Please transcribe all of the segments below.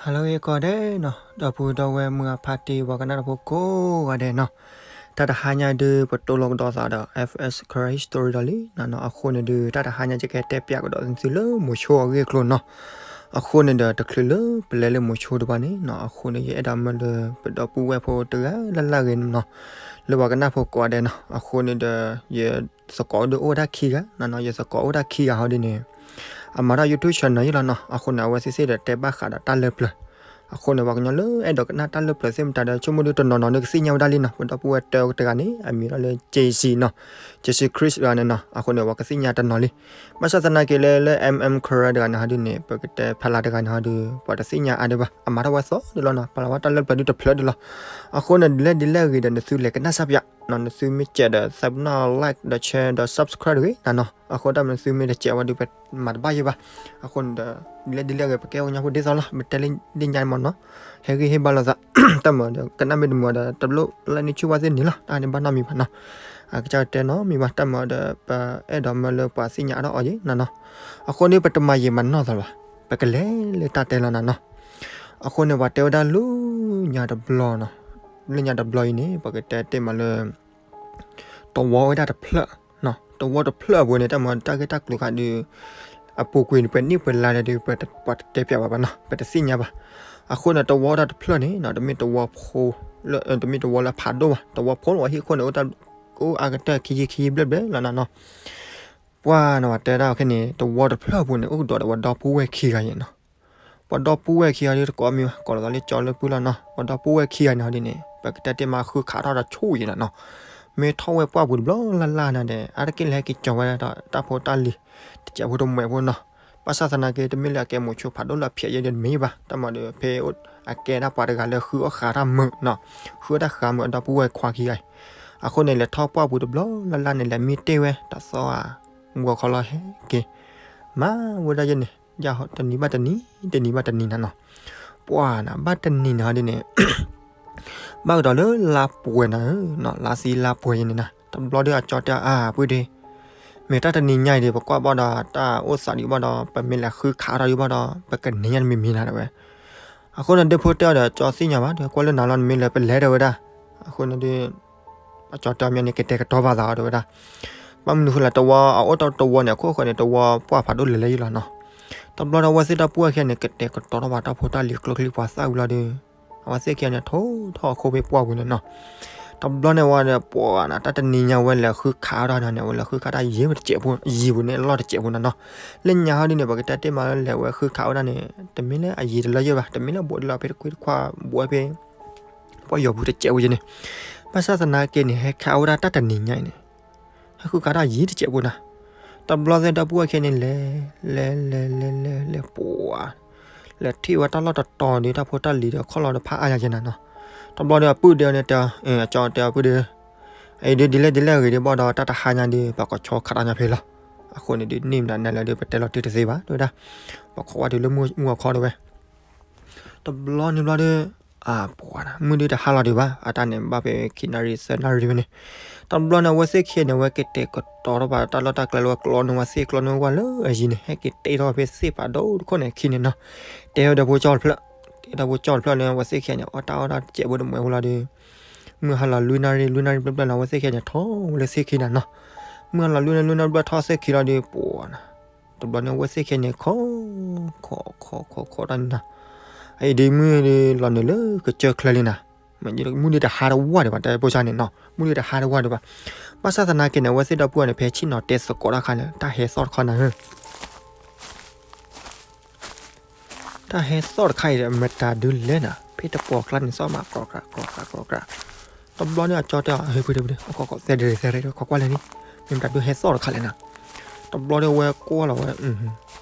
ဟါလၢအဂ့ၤကိးဂၤဒဲးနီၤ, ဒီပုၢ်ဒီဝဲၢ်မုၢ်အဖါတံၢ် ပှၤကနၣ်တၢ်ဖိကိးဂၤဒဲးနီၤ, တၢ်တဟါညါဒုး ပတိၢ်လိာ်ကဒီးသးဒီး F S Karen History ဒီးလံနီၤနီၤ, အဃိန့ၣ်ဒုး တၢ်တဟါညါယကဟဲတဲပၠးကဒီးသုလၢမိၤဆိအဂ့ၢ်အကျိၤနီၤ, အဃိန့ၣ်ဒီး တချုးလၢပလဲၤလၢမိၤဆိတဘျီန့ၣ်နီၤ, အဃိန့ၣ် ယအဲၣ်ဒိးမၢလၢပဒီပုၢ်ဝဲၢ်ဖိတဂၤလၢ်လၢ်ဂ့ၤနီၤ, လၢပှၤကနၣ်ဖိကိးဂၤဒဲးနီၤ, အဃိန့ၣ်ဒီး ယသကိးဒုးအိၣ်ဝဲဒၣ်ခံဂၤနီၤနီၤ, ယသကိးအိၣ်ဒၣ်ခံဂၤဟီဒ်န့ၣ် အမၤထီၣ် YouTube channel ယ့ၢ်လီၤနီၤ, အဃိန့ၣ် အဝဲသ့ၣ်သ့ၣ်ဒီးတဲဘၣ်ဃးဒီးတၢ်လၢပျၢၤ, အဃိန့ၣ် ပှၤကညီလၢအဲၣ်ဒိးကနၣ်တၢ်လၢပျၢၤသ့ၣ်မတၤဒီး ဆိကမိၣ်ဒုးတနီၤနီၤန့ၣ် ကသ့ၣ်ညါဝဲဒၣ်လံနီၤ, ပဒီပုၢ်ဝဲၢ်တဲတဂၤန့ၣ် အမံၤလီၤလၢ Jesse နီၤ, Jesse Chris တဂၤန့ၣ်နီၤ, အဃိန့ၣ် ပှၤကသ့ၣ်ညါတနီၤလံ, ဘၣ်ဆၣ်သနာ်က့လၢ လၢ M M Karen တဂၤန့ၣ်ဟီဒ်န့ၣ် ပကတဲဖးလၢ်တဂၤန့ၣ်ဟီဒုး ပှၤတသ့ၣ်ညါအါဒံးဘၣ်, အမၤထီၣ်ဝဲသီဒံးလီၤနီၤ, ပာ်လီၤဝဲတၢ်လၢပျၢၤဒုးတဖျၢၣ်ဒံးလီၤ, အဃိန့ၣ် ဒ်လဲၣ်ဒ်လဲၣ်ဂ့ၤဒီး နသုလဲၤကနၣ်စၢ်ပၠးနီၤ, နသုမ့ၢ်စဲးဒီး သးပနီၣ် like ဒီး share ဒီး subscribe တဂ့ၤနီၤနီၤ, အဃိတၢ်မၤနသုမ့ၢ်တစဲးဝဲဒုး ပမၤတဘၣ်ယဲၢ်ဘၣ်, အဃိန့ၣ်ဒီး ဒ်လဲၣ်ဒ်လဲၣ်ဂ့ၤ ပကဲအိၣ်ညါဖိဒ်သိးလီၤ, ပတဲလၢဒ်ညါမ့ၢ်နီၤ, ဟဲဂံၢ်ဟ့ၣ်ဘါလိာ်သး, တၢ်မၤဒီး ကနၣ်မ့ၢ်တမုာ်ဒီး တလိၣ် like န့ၢ်ဆူၣ်ဘၣ်သ့ၣ်န့ၣ်လီၤ, တၢ်န့ၣ်ဘၣ်နီတမံၤဘၣ်နီၤ, အကစၢ်တဲနီတမံၤဘၣ်, တၢ်မၤဒီး ပအဲၣ်ဒိးမၢလၢပှၤသ့ၣ်ညါအါထီၣ်အီၤယ့ၢ်နီၤနီၤ, အဃိန့ၣ် ပတမၤယံာ်မၤနီၢ်သးဘၣ်, ပကလဲၤလၢတၢ်တဲလီၤနီၤနီၤ, အဃိန့ၣ် ပှၤတဲဝဲဒၣ်လၢညါတဘျီနီၤ, လၢညါတဘျီအံၤန့ၣ် ပကတဲတ့ၢ်မးလၢ တဝီဝဲဒၣ်တဖျၢၣ်, တဝီတဖျၢၣ်အပူၤန့ၣ် တၢ်မၤတၢ်ဂ့ၢ်တၢ်ကျိၤခါဒုး အပူၤကွံာ်န့ၣ် ပှဲၤနံၣ်ပှဲၤလါလဲၣ်ဒုး ပှၤတတဲပၠးဘၣ်ဘၣ်နီၤ, ပတသ့ၣ်ညါဘၣ်, အဃိန့ၣ် တဝီဒၣ်တဖျၢၣ်န့ၣ်နီၤ တမ့ၢ်တဝီဖိ, တမ့ၢ်တဝီလၢဖးဒိၣ်ဘၣ်, တဝီဖိန့ၣ် ပှၤဟံၣ်ခိၣ်န့ၣ် အိၣ်တၢ် အိၣ်အါကတၢၢ်ခံဆံခံဆံဘျဲၣ်ဘျဲၣ်လီၤနီၤနီၤ, ပှၤန့ၣ် ပှၤတဲဒၣ်ခဲန့ၣ် တဝီတဖျၢၣ်အပူၤန့ၣ် အိၣ်ကဒီးဒီးပှၤဒီပုၢ်ဝဲၢ်ခံဂၤယ့ၢ်နီၤ ပှၤဒီပုၢ်ဝဲၢ်ခံဂၤဒုးတကိးမံၤဘၣ်, ကိးလီၤသးလၢကၠီလၢပုၢ်လီၤနီၤ, ပှၤဒီပုၢ်ဝဲၢ်ခံဂၤန့ၣ်ဟီဒ်န့ၣ် ပကတဲတ့ၢ်မးဃုခးထီၣ်ဒီးဆူၣ်ယ့ၢ်နီၤနီၤ, မ့ၢ်ထီၣ်ဝဲပှၢ်ပူၤတဘျီလၢ်လၢ်န့ၣ်ဒီး အါတက့ၢ်လၢဟဲက့ၤကၠီၤဝဲဒၣ်တၢ်ဖိတၢ်လံၤ တစဲးဖိတမှဲးဖိနီၤ, ဘၣ်ဆၣ်သနာ်က့ တမ့ၢ်လၢအကဲမိၤဆိဖးဒိၣ်လၢအဖျဲးယဲၢ်ဒ်တမံၤဘၣ်, တၢ်မၤဒီးဖဲအကဲဒၣ်ပှၤတဂၤလၢဃုအီၣ်ဃးတၢ်မုာ်နီၤ, ဃုအီၣ်တၢ်ဃးမုာ်အဒီပုၢ်ဝဲၢ်ခွါခံဂၤအံၤ, အဃိန့ၣ် လဲၤထီၣ်ပှၢ်ပူၤတဘျီလၢ်လၢ်န့ၣ် လဲၤမံတ့ၢ်ဝဲ တၢ်သီဧါ မုၢ်ဂီၤခီလီၤဟဲက့ၤ, မၤဝဲဒၣ်ယဲၢ်န့ၣ် ယတနံၤဘၣ်တနံၤ တနံၤဘၣ်တနံၤနၤနီၤ, ပှၤနၤ ဘၣ်တနံၤန့ၣ်ဟီဒ်န့ၣ် ဘၣ်ကဒီးလၢလါပှဲၤနၤဧၢ, လါသံလါပှဲၤယဲၢ်န့ၣ်နၤ, တဘျီဒီးအကၠီတဲအါ ပုၢ်ဒ့, မ့ၢ်တၢ်တနံၤညါအံၤဒီး ပကွၢ်ဘၣ်ဒီးတၢ်အိၣ်သးဒံးဘၣ်ဒီး ပမ့ၢ်လဲၤဃုခးထီၣ်ဒံးဘၣ်ဒီး ပကန့ၢ်ညါတမံၤမံၤနၤဒၣ်ဝဲ, အဃိန့ၣ် ဒ့ဖိတဲအီၤဒီး ကၠီသ့ၣ်ညါဘၣ် ဒီးကွၢ်လၢနၤလီၤ နမ့ၢ်လဲၤပလဲၤတဲဝဲဒၣ်, အဃိန့ၣ်ဒီး အကၠီတဲအီၤမ့ၢ်န့ၣ် ကတဲာ်ကတီၤဘၣ်သးအီၤတဲဝဲဒၣ်, ဘၣ်မနုၤဃိလဲၣ် တဝီအအိၣ်တဝီန့ၣ် အခိၣ်ဃၢၤန့ၣ် တဝီပှၢ်ဖးဒိၣ်လဲၤလဲၤယံၤလီၤနီၤ, တဘျီဒီးအဝဲသ့ၣ်ဒီပုၢ်ဝဲၢ်ခံဂၤန့ၣ် ကတဲာ်ကတီၤထီၣ်ဘၣ်တၢ်ဖိတၢ်လံၤကျိချံပှၤသၣ်ဝံၤလီၤဒီး အဝဲသ့ၣ်ခံဂၤန့ၣ် ထိၣ်ထီၣ်အခိၣ်ဖဲပှၢ်ပူၤန့ၣ်နီၤ, တဘျီန့ၣ်ဝဲဒီး ပှၤနၤ တၢ်တနံၤညါဝဲလဲၤဃုခးထီၣ်န့ၣ် ဝဲလဲၤဃုခးတၢ်ယံၤဝဲတစဲးဖိ ယံၤပူၤန့ၣ်အလီၢ်တစဲးဖိနီၤနီၤ, လၢညါဟီဒ်န့ၣ် ပကတဲတ့ၢ်မးလၢလဲၤဝဲဃုခးဝဲဒၣ်န့ၣ် တမ့ၢ်လၢအယံၤတလၢယဲၢ်ဘၣ် တမ့ၢ်လၢဘိးဒလီၤဖဲတခွံတခွါ ဘိးဝဲဖဲ ပှၢ်ယီၤပူၤတစဲးဖိယဲၢ်န့ၣ်, ဘၣ်ဆၣ်သနာ်က့န့ၣ် ဟဲခးဝဲဒၣ်တၢ်တနံၤညါအံၤန့ၣ် ဟဲဃုခးတၢ်ယံၤတစဲးဖိနၤ, တဘျီသဲဒီပုၢ်ဝဲၢ်ခံဂၤန့ၣ်လဲၤ လဲၤလဲၤလဲၤလဲၤလဲၤပှၤ လဲၤထံၣ်ဝဲတၢ်လီၢ်တတီၤဒီး တၢ်ဖိတၢ်လံၤဒီး ခီၣ်လီၤဒီးဖးအါယၤယဲၢ်နၤနီၤ, တဘျီဒီးအပုၢ်ဒ့န့ၣ်တဲအီၤ အကၠီတဲအီၤ ပုၢ်ဒ့, အံၤဒုးဒ်လဲၣ်ဒ်လဲၣ်ဂ့ၤဒုးဘၣ်ဒီး တၢ်တဟါညါဒုး ပှၤကိးဆီခးတၢ်ညါဖဲလီၤ, အဃိန့ၣ်ဒုး န့ၢ်မနုၤနဲလဲၣ်ဒုး ပတဲလီၤတံၢ်တသ့ဘၣ် တဲဝဲဒၣ်, ပှၤခိးဝဲတုၤလၢမုၢ်ဂီၤခီတဲဝဲ တဘျီန့ၣ်ဘျီဒီး အပှၤနၤ မုၢ်ဒုးတဟါလီၤဒံးဘၣ် အတၢ်န့ၣ်ဘၣ်ဖဲခံနၣ်ရံၣ်သၢနၣ်ရံၣ်ဝဲန့ၣ်, တဘျီန့ၣ် အဝဲသ့ၣ်ခံဂၤန့ၣ် အဝဲကတဲာ်ကတီၤထီၣ်ဘၣ်တၢ်လီၢ်တၢ်ကျဲလၢဝဲ ကျီန့ၢ်ဝဲသ့ၣ်ကျီန့ၢ်ဝဲလၢအယံၤန့ၣ် ဟဲက့ၤတဲထီၣ်ဖဲသ့ၣ်ဖးဒိၣ်တခိၣ်န့ၣ်အခံန့ၣ်နီၤ, တဲဝဲဒီးဖိကၠီတဖျၢၣ်, တဲဒီးဖိကၠီတဖျၢၣ်န့ၣ် အဝဲသ့ၣ်ခံဂၤန့ၣ် အီၣ်တၢ်အီၣ်တၢ်တစဲးဖိတမှဲးဖိလီၤဒီး မုၢ်ဟါလီၤလွံၢ်နၣ်ရံၣ် လွံၢ်နၣ်ရံၣ်ဘျဲၣ်ဘျဲၣ်လီၤ အဝဲသ့ၣ်ခံဂၤန့ၣ် ထီၣ်ဝဲလၢသ့ၣ်ခံနၤနီၤ, မုၢ်ဟါလီၤလွံၢ်နၣ်ရံၣ် လွံၢ်နၣ်ရံၣ်ဘျဲၣ်ထီၣ်သ့ၣ်ခံလီၤဒီး ပှၤနၤ တဘျီန့ၣ် အဝဲသ့ၣ်ခံဂၤန့ၣ် ခီ ခီ ခီ ခီတၢ်န့ၣ်နီၤ, အအံၤဒုးမုၢ်ဒုးလီၤနုာ်လၢကစၢၢ်ချၢလံနၤ, မုၢ်ဒုးတဟါတဝၢ်ဒံးဘၣ် တဲဖိကၠီန့ၣ်နီၤ မုၢ်ဒုးတဟါတဝၢ်ဒံးဘၣ်, ဘၣ်ဆၣ်သနာ်က့န့ၣ် အဝဲသ့ၣ်ဒီပုၢ်ဝဲၢ်န့ၣ် ဖဲဆ့ၣ်နီၤတဲသကိးတၢ်ခါန့ၣ် တၢ်ဟဲသီၣ်တခါနၤဧၢ တၢ်ဟဲသီၣ်တခါအံၤဒီး မတၤဒုးလဲၣ်နၤ ဖဲတပှီၢ်ကျါန့ၣ် သီၣ်မး ကြီကြး ကြီကြး ကြီကြး, တဘျီန့ၣ် အကၠီတဲအီၤ ဟဲဖုဒ့ဖုဒ့ အကီၢ်ကီၢ်သဲဒ့သဲရဲ ခီကွၢ်လဲၣ်န့ၣ် မ့ၢ်မတၤဒုးဟဲသီၣ်တခါလဲၣ်နၤ, တဘျီန့ၣ် အဝဲကွၢ်လီၤဝဲ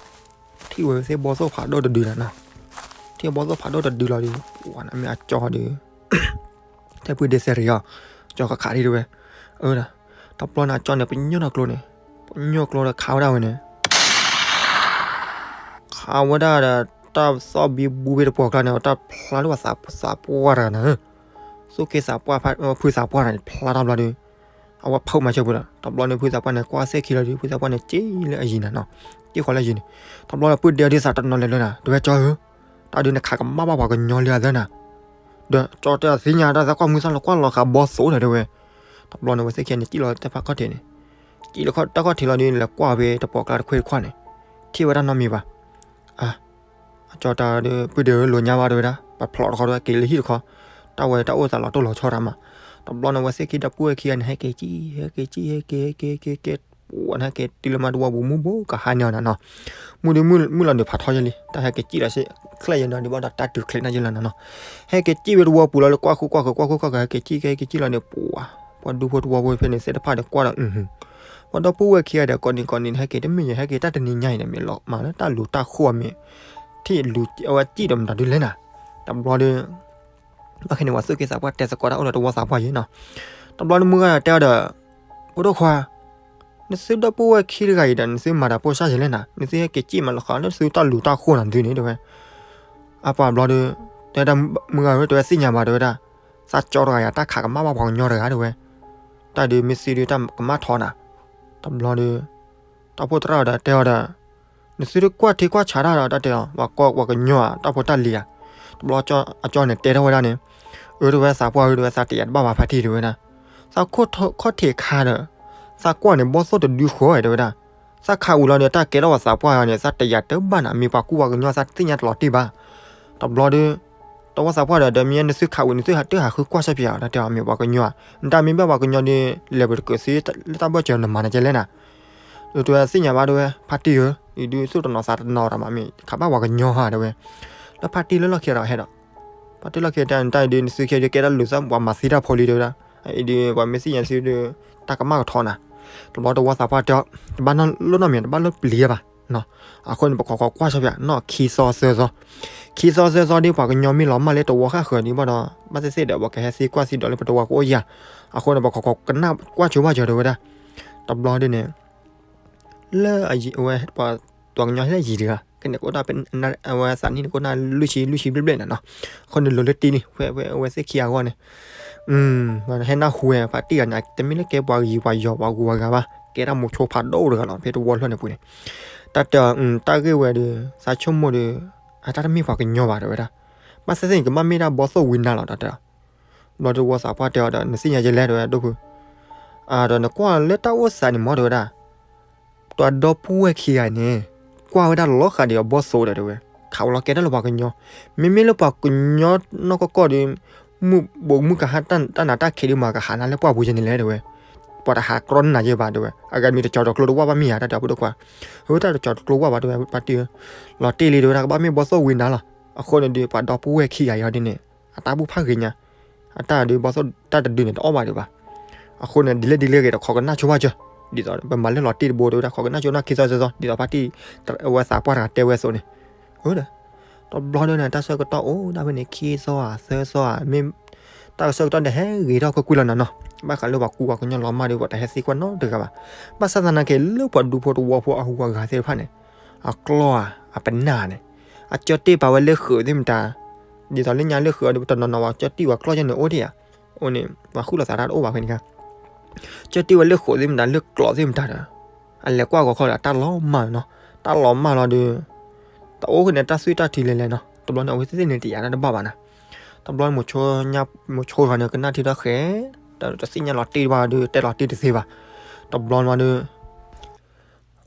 ထံၣ်ဝဲသ့ၣ်ဘီသိၣ်ဖးဒိၣ်တဒုနၤနီၤ, ထံၣ်ဘီသိၣ်ဖးဒိၣ်တဒုလီၤဒီး ပှၤနၤမ့ၢ်အကၠီဒီး တဲဖုဒ့သဲရဲအီၤ, ကၠီကခးဒံးတဝဲ, အၢ တဘျီန့ၣ် အကၠီန့ၣ် ပညိၣ်နီၢ်ကျိန့ၣ်, ပညိၣ်ကျိဒီးခးဝဲဒၣ်ဝဲန့ၣ် ခးဝဲဒၣ်ဒီး တၢ်သီၣ်ဘံဘူဖဲတပှီၢ်ကျါန့ၣ် တၢ်ဖျါလၢပှၤသးပှၢ်တဂၤနၤ, သူၣ်က့သးပှၢ် ဖုသးပှၢ်တဂၤန့ၣ် ဖျါထီၣ်ဘျီဒီး အဝဲဖုးမၤစၢၤပူၤဒီး တဘျီန့ၣ် ဖုသးပှၢ်န့ၣ် ကွၢ်သ့ၣ်ခံလီၤဒီး ဖုသးပှၢ်န့ၣ် စ့လၢအယံၤနၤနီၤ, စ့ဃီလၢအယံၤန့ၣ်, တဘျီဒီး ပုၢ်ဒ့အီၤဒုးသးတနီၤလဲၤလၢနၤ တဝဲကၠီဧၢ, တ တၢ်ဒုးနခးကမၣ်ဘၣ်ပှၤကညီလၢအသၢနၤ, ဒီးကၠီတဲအီၤသ့ၣ်ညါတၢ်သးကွၢ်မုၢ်သၣ်လီၤကွၢ်လီၤဃာ်ဘီသိးဒီးတဲဝဲ, တဘျီန့ၣ် အဝဲသ့ၣ်ခံဂၤန့ၣ် စံၣ်လီၤတၢ်ဖးခီၣ်ထံးန့ၣ်, စံၣ်လီၤတၢ်ခီၣ်ထံးလီၤဒီး လဲၤကွၢ်ဖဲတပီၤကျါတခွ့တခွါန့ၣ်, ထံၣ်ဝဲတၢ်နီတမံၤဘၣ်. အ အကၠီတဲဒီး ပုၢ်ဒီးဧၢ လိာ်ညါဘၣ်တဲဝဲဒၣ်, ပဖျိးတခီဒီးက့ၤလၢဟံၣ်တခီ, တၢ်ဝဲတၢ်အိၣ်သးလီၤတိၢ်လီၤဆီတၢ်မး, တဘျီန့ၣ် အဝဲသ့ၣ်ခံဒီပုၢ်ဝဲၢ်ခံဂၤန့ၣ် ဟဲက့ၤစံၣ် ဟဲက့ၤစံၣ် ဟဲက့ၤ ဟဲက့ၤ ဟဲက့ၤ ဟဲက့ၤ ပှၤန့ၣ် ဟဲက့ၤတုၤလၢမးတဝီပူၤ မုၢ်ဘိကဟါန့ၢ်အီၤနၤနီၤ, မုၢ်ဒုးမုၢ်လီၤနုာ်ဖးထီယဲလံ တၢ်ဟဲက့ၤစံၣ်လီၤစ့ၢ် ချဲၣ်ယဲနီၤ ဒ်ဘၣ်ဒီးတၢ်တုၤချ့နၢ်ယဲလီၤနၤနီၤ, ဟဲက့ၤစံၣ်ဝဲတဝီပူၤလီၤ ကွၢ်ဃုကွၢ်ဃုကွၢ်ဃုကွၢ်ဃု ဟဲက့ၤစံၣ်က့ၤ ဟဲက့ၤစံၣ်လီၤန့ၣ် ပှၤ ပှၤဒူဖိတဝီဖိဖဲန့ၣ် သ့ၣ်တဖၣ်ဒီးကွၢ်ဒီး ပှၤဒီပုၢ်ဝဲၢ်ခံဂၤဒီး ကိးနံၤကိးနံၤ ဟဲက့ၤတမ့ၢ်ယဲ ဟဲက့ၤတၢ်တနံၤညါအံၤဒီး မ့ၢ်လီၤမးလၢတၢ်လူၤတၢ်ဃိမ့ၢ် ထံၣ်လူၤအဝဲစံၣ်ဒီးမတၤဒုလဲၣ်နၤ, တဘျီဒီး ဘၣ်ခဲန့ၣ် ပှၤသူၣ်က့သးပှၢ်တဲသကိးတၢ်အိၣ်ဒီးတဝီသးပှၢ်ယဲနီၤ, တဘျီဒီးမုၢ်ဂၤတဲအီၤဒီး ဖိဒိၣ်ခွါ, နသုဒီပုၢ်ဝဲၢ်ခံတဂၤအံၤဒီး နသုမၤတၢ်ဖိစၢ်ယဲလဲၣ်နၤ, နသုဟဲက့ၤစံၣ်မးလီၤဃာ် လၢသုတၢ်လူၤတၢ်ဃိနၤသုန့ၣ်တဲဝဲ, အပှၤဘျီဒီး တဲဒၣ်မုၢ်ဂၤဧၢ တဲဝဲသ့ၣ်ညါဘၣ်တဲဝဲဒၣ်, သးကၠီတဂၤယၤ တၢ်ခးကမၣ်ဘၣ်ပှၤကညီတဂၤတဲဝဲ, တၢ်ဒုးမ့ၢ်သံဒုးတၢ်ကမၣ်ထီနၤ, တဘျီဒီး တၢ်ဖိသရၣ်ဒီးတဲအီၤဒီး နသုတကွၢ်ထံကွၢ်ဆးတၢ်ဒီး တၢ်တဲအီၤ ပှၤကီၢ်ပှၤကညီဧါ တၢ်ဖိတၢ်လံၤဧါ, တဘျီအကၠီန့ၣ်တဲထီၣ်ဝဲဒၣ်န့ၣ်, အၢ တဲဝဲသးပှၢ်ဧၢ တဲဝဲသးတယာ်တဘၣ်ဘၣ်ဖါတံၢ်တဲဝဲဒၣ်, သးခိၣ်ခီၣ်ထံးခါဒီး သးကွၢ်န့ၣ် ဘီသိၣ်တဒုဃီတဲဝဲဒၣ်, သးခးဝံၤလီၤဒီး တၢ်ကဲထီၣ်ပှၤသးပှၢ်အီၤန့ၣ် သးတယာ်တဘၣ်နၤ မ့ၢ်ပှၤကူပှၤကညီသးသ့ၣ်ညါတလီၤတံၢ်ဘၣ်, တဘျီဒီး တဝီသးပှၢ်ဒီး ဒီးမ့ၢ်နသုခးဝံၤ နသုဟးတဟးဃုကွၢ်ဆၢပၠးအီၤ တၢ်တဲအီၤမ့ၢ်ပှၤကညီဧါ, နတၢ်မ့ၢ်ဘၣ်ပှၤကညီဒီး လဲၤပတကၢးသ့လၢတၢ်ဘၢၣ်စၢၤနမၤနကဲလဲၣ်နၤ တဲဝဲသ့ၣ်ညါဘၣ်တဲဝဲ ဖါတံၢ်ဧၢ, အံၤဒုးသူၣ်တနီၤသးတနီၤတၢ်မး မ့ၢ်ခးဘၣ်ပှၤကညီဧါတဲဝဲ, လၢဖါတံၢ်လၢလီၢ်ခံဒီးဟဲဒီး, ဖါတံၢ်လီၢ်ခံတဲ နတၢ်အံၤဒုး နသုခံဒုးကဲတၢ်လူၤသးပှၤမၤသံတၢ်ဖိလံတဲဝဲဒၣ်, အံၤဒုး ပှၤမ့ၢ်သ့ၣ်ညါသုဒုး တၢ်ကမၣ်ကထီနၤ, တဘျီတဝီသးပှၢ်တဲအီၤ တဘၣ်နီၢ်လိၣ်နီၢ်မံၤ တဘၣ်လၢပျံၤဘၣ်, အဃိန့ၣ် ပခိးခိးကွၢ်ဆၢပၠး နီၢ်ခံသီသၢသီ, ခံသီသၢသီဒ်ပှၤကညီမ့ၢ်လီၤမၢ်လၢတဝီဃၣ်ဃၢၤဒံးဘၣ်ဒီး ဘၣ်သ့ၣ်သ့ၣ်ဒီး ပှၤကဟဲသံကွၢ်သံဒီးလၢပတဝီကအိၣ်ယၤ, အဃိန့ၣ် ပခိးခိးကနၣ်ကွၢ်ဆိဘၣ်စၢၤတဲဝဲဒၣ်, တဘျီဒ်န့ၣ် လၢအဝဲ ပှၤ ပှၤကညီဟဲလၢယံၤတဂၤ ကန့ၣ်ကအိၣ်ဒၣ် အဝဲသးနံၣ်န့ၣ်ကအိၣ်ဒၣ်လွံၢ်ဆံ လွံၢ်ဆံဘျဲၣ်ဘျဲၣ်န့ၣ်နီၤ, အဃိန့ၣ်လိၤလၢတံၢ်န့ၣ် ဖဲအဝဲသ့ၣ်ခံဂၤအဂီၢ်န့ၣ်, ဟဲနၢ်ဟူဝဲဖါတံၢ်ဂၤန့ၣ် တမ့ၢ်လၢကဲပှၤယံၤပှၤယီၤပှၤဂုၤပှၤဂၤဘၣ် ကဲဒၣ်မိၤဆိဖးဒိၣ်တဂၤလီၤ ဖဲတဝီလၢ်န့ၣ်ပူၤန့ၣ်, တၢ်တဲအီၤ တၢ်ဂ့ၢ်ဝဲဒီး သးဆိကမိၣ်ဒီး အတၢ်တမ့ၢ်ပှၤကညီဘၣ်တဲဝဲဒၣ်, ဘၣ်သ့ၣ်သ့ၣ်န့ၣ် ကဘၣ်မ့ၢ်ဒၣ်ဘီသိၣ်ဝံနါလီၤ တၢ်တဲအီၤ ဘျီဒီးတဝီသးပှၢ်တဲအီၤဒီး နသ့ၣ်ညါယဲလဲၣ်တဲဝဲဒၣ်ဒိၣ်ဖု, ဒီးနကွၢ်လၢတၢ်အိၣ်သးန့ၣ်မ့ၢ်တဲဝဲဒၣ်, ပှၤဒီပုၢ်ဝဲၢ်ခံဂၤန့ၣ် ကွၢ်ဝဲဒၣ်လီၤဃာ်ဒံးအဘီၣ်သိၣ်ဒီးတဲဝဲ, ခးဝဲလီၤကဲတၢ်လၢပှၤကညီ, မ့မ့ၢ်လၢပှၤကညီနီၢ်ကီၢ်ကီၢ်ဒီး မုၢ်ဘိးမုၢ်ကဟါတၢ်နးတၢ်ခံးဒုးမၤကဟးနၤလၢပှၢ်ပူၤယဲန့ၣ်လဲၣ်တဲဝဲ, ပှၤတဟးကြီနၤယဲဘၣ်တဲဝဲ, အဂၤမံၤတကၠီၤတကျိတဝၢ်ဘၣ်မ့ၢ်ဧါ တၢ်တဲအီၤဖိဒိၣ်ခွါ, အၢ တၢ်တကၠီၤတကျိဝၢ်ဘၣ်တဲဝဲ ဖါတံၢ်ဧၢ, လီၤတ့ၢ်လံတဲဝဲဒၣ် ကဘၣ်မ့ၢ်ဘီၣ်သိၣ်ဝံနါလီၤ, အဃိန့ၣ်ဒီး ပှၤဒီပုၢ်ဝဲၢ်ခံဂၤအံၤဟီဒ်န့ၣ် အတၢ်ဘူၣ်ဖးဂ့ၤညါ, အတၢ်ဒုးဘီၣ်သိၣ်တၢ်တဒုန့ၣ် တအီၣ်ဘၣ်ဒံးဘၣ်. အဃိန့ၣ် ဒ်လဲၣ်ဒ်လဲၣ်ဂ့ၤဒီး ခိးကနၣ်ဆိဘၣ်စၢၤ, ဒ်သိးပမၤလၢလီၤတ့ၢ်တဘိတဲဝဲဒၣ် ခိးကနၣ်ဆိနီၢ်ခံသီသၢသီ ဒ်သိးဖါတံၢ်ဝဲသးပှၢ်တဂၤတဲဝဲအသိးန့ၣ်, အၢ ဒီး တဘျီဒ်န့ၣ် တၢ်ဆၢကတီၢ်အိၣ်ဒၣ်ဖဲန့ၣ် ခံသီဧါ သၢသီဧါ မ့ၢ် တၢ်ကဆၢကတီၢ်ဒီးဟဲဂ့ၤထီၣ်ကွ့ၢ်ကွ့ၢ်လီၤနၤနီၤ, ဘၣ်ဃးလၢပှၤကူပှၤကညီလီၤမၢ်ဒီး ပှၤတဟဲသံကွၢ်နီတဂၤဘၣ်. ဘၣ်ဆၣ်သနာ်က့ လၢပှၤဒူဖိတဝီဖိအဂုၤအဂၤသ့ၣ်တဖၣ်န့ၣ် အကျီၢ်ဧါ အပနၢ်န့ၣ် အကၠီတ့ၢ်ပာ်ဝဲလၢဃုာ်သ့ၣ်မတၤ, ဒ်သိးလၢညါလၢဃုာ်အီၤဒီး ပတနီၤနီၤဝဲ ကၠီတ့ၢ်ဝဲကျီၢ်ယဲန့ၣ်အိၣ်ဒံးဧါ, အိၣ်န့ၣ် ပှၤဃုလိာ်သးတၢ်တအိၣ်ဘၣ်ဖဲန့ၣ်ခါ, ကၠီတ့ၢ်ဝဲလၢဃုာ်သ့ၣ်မတၤ လၢကျီၢ်သ့ၣ်မတၤဒီး အလဲၤကွၢ်ဂီၤခီဒီး တၢ်လီၤမၢ်နီၤ, တၢ်လီၤမၢ်လီၤဒီး တအိၣ်ဃုာ်န့ၣ် တၢ်သွံၣ်တၢ်ထံလဲၤလဲၤနီၤ, တဘျီန့ၣ် အဝဲသ့ၣ်သ့ၣ်န့ၣ် တယာ်တၢ်တဘၣ်ဘၣ်နၤ, တဘျီ မိၤဆိထီၣ်န့ၣ် ကနၣ်ထံထီၣ်ဃဲ တသ့ၣ်ညါလီၤတ့ၢ်ဘၣ်ဒီး တဲလီၤတ့ၢ်တသ့ဘၣ်, တဘျီန့ၣ်ဒီး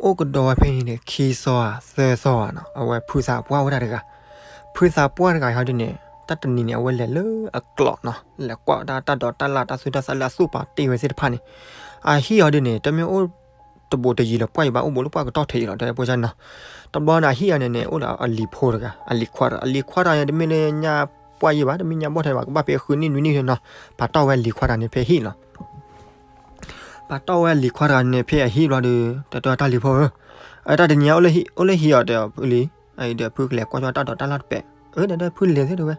အိၣ်ကဒီးဝဲဖဲန့ၣ်န့ၣ် ခံသီဧါ သၢသီဧါနီၤ, အဝဲဖုသးပှၢ်ဝဲဒၣ်တဂၤ, ဖုသးပှၢ်တဂၤဟီဒ်န့ၣ် တၢ်တနံၤန့ၣ် အဝဲလဲၤလၢအကျီၢ်နီၤ, လဲၤကွၢ်ဝဲဒၣ်တၢ်ဒိးတၢ်လၣ် တၢ်သူတၢ်သၣ်လၢအသူၣ်ပာ်တ့ၢ်ဝဲသ့ၣ်တဖၣ်န့ၣ်, အဟံၣ်ဟီဒ်န့ၣ် တမ့ၢ်အိၣ်တဘိးတယံာ်လၢပှၢ်ယံၤဘၣ် အိၣ်ဘူးလၢပှၢ်ကတီၢ်ထဲအံၤလီၤ တဲဖိန့ၣ်နီၤ, တဘျီန့ၣ် အဟံၣ်အီၤန့ၣ်န့ၣ် အိၣ်ဒီးအလံၤဖိတဂၤ အလံၤခွါတဂၤ, အလံၤခွါတဂၤန့ၣ် တမ့ၢ်လၢညါပှၢ်ယံၤဘၣ် တမ့ၢ်ညါဘီၣ်ထဲဘၣ် ကဘၣ်ဖဲဃုနံၣ်နွံနံၣ်နီၤ, ပာ်တီၢ်ဝဲအလံၤခွါတဂၤန့ၣ်ဖဲအဟံၣ်လီၤ ပာ်တီၢ်ဝဲအလံၤခွါတဂၤန့ၣ် ဖဲအဟံၣ်ဘျီဒီး တဲတဲတၢ်လံၤဖိဧၢ, အတၢ်တနံၤညါ အိၣ်လၢဟံၣ်အီၤဒီးဖုလံ, အံၤဒီးဖုကလဲၤကွၢ်ကၠီတၢ်ဒိးတၢ်လၣ်တပဲာ်, အၢ ဒီးဖုလဲၤသ့ၣ်တဲဝဲ,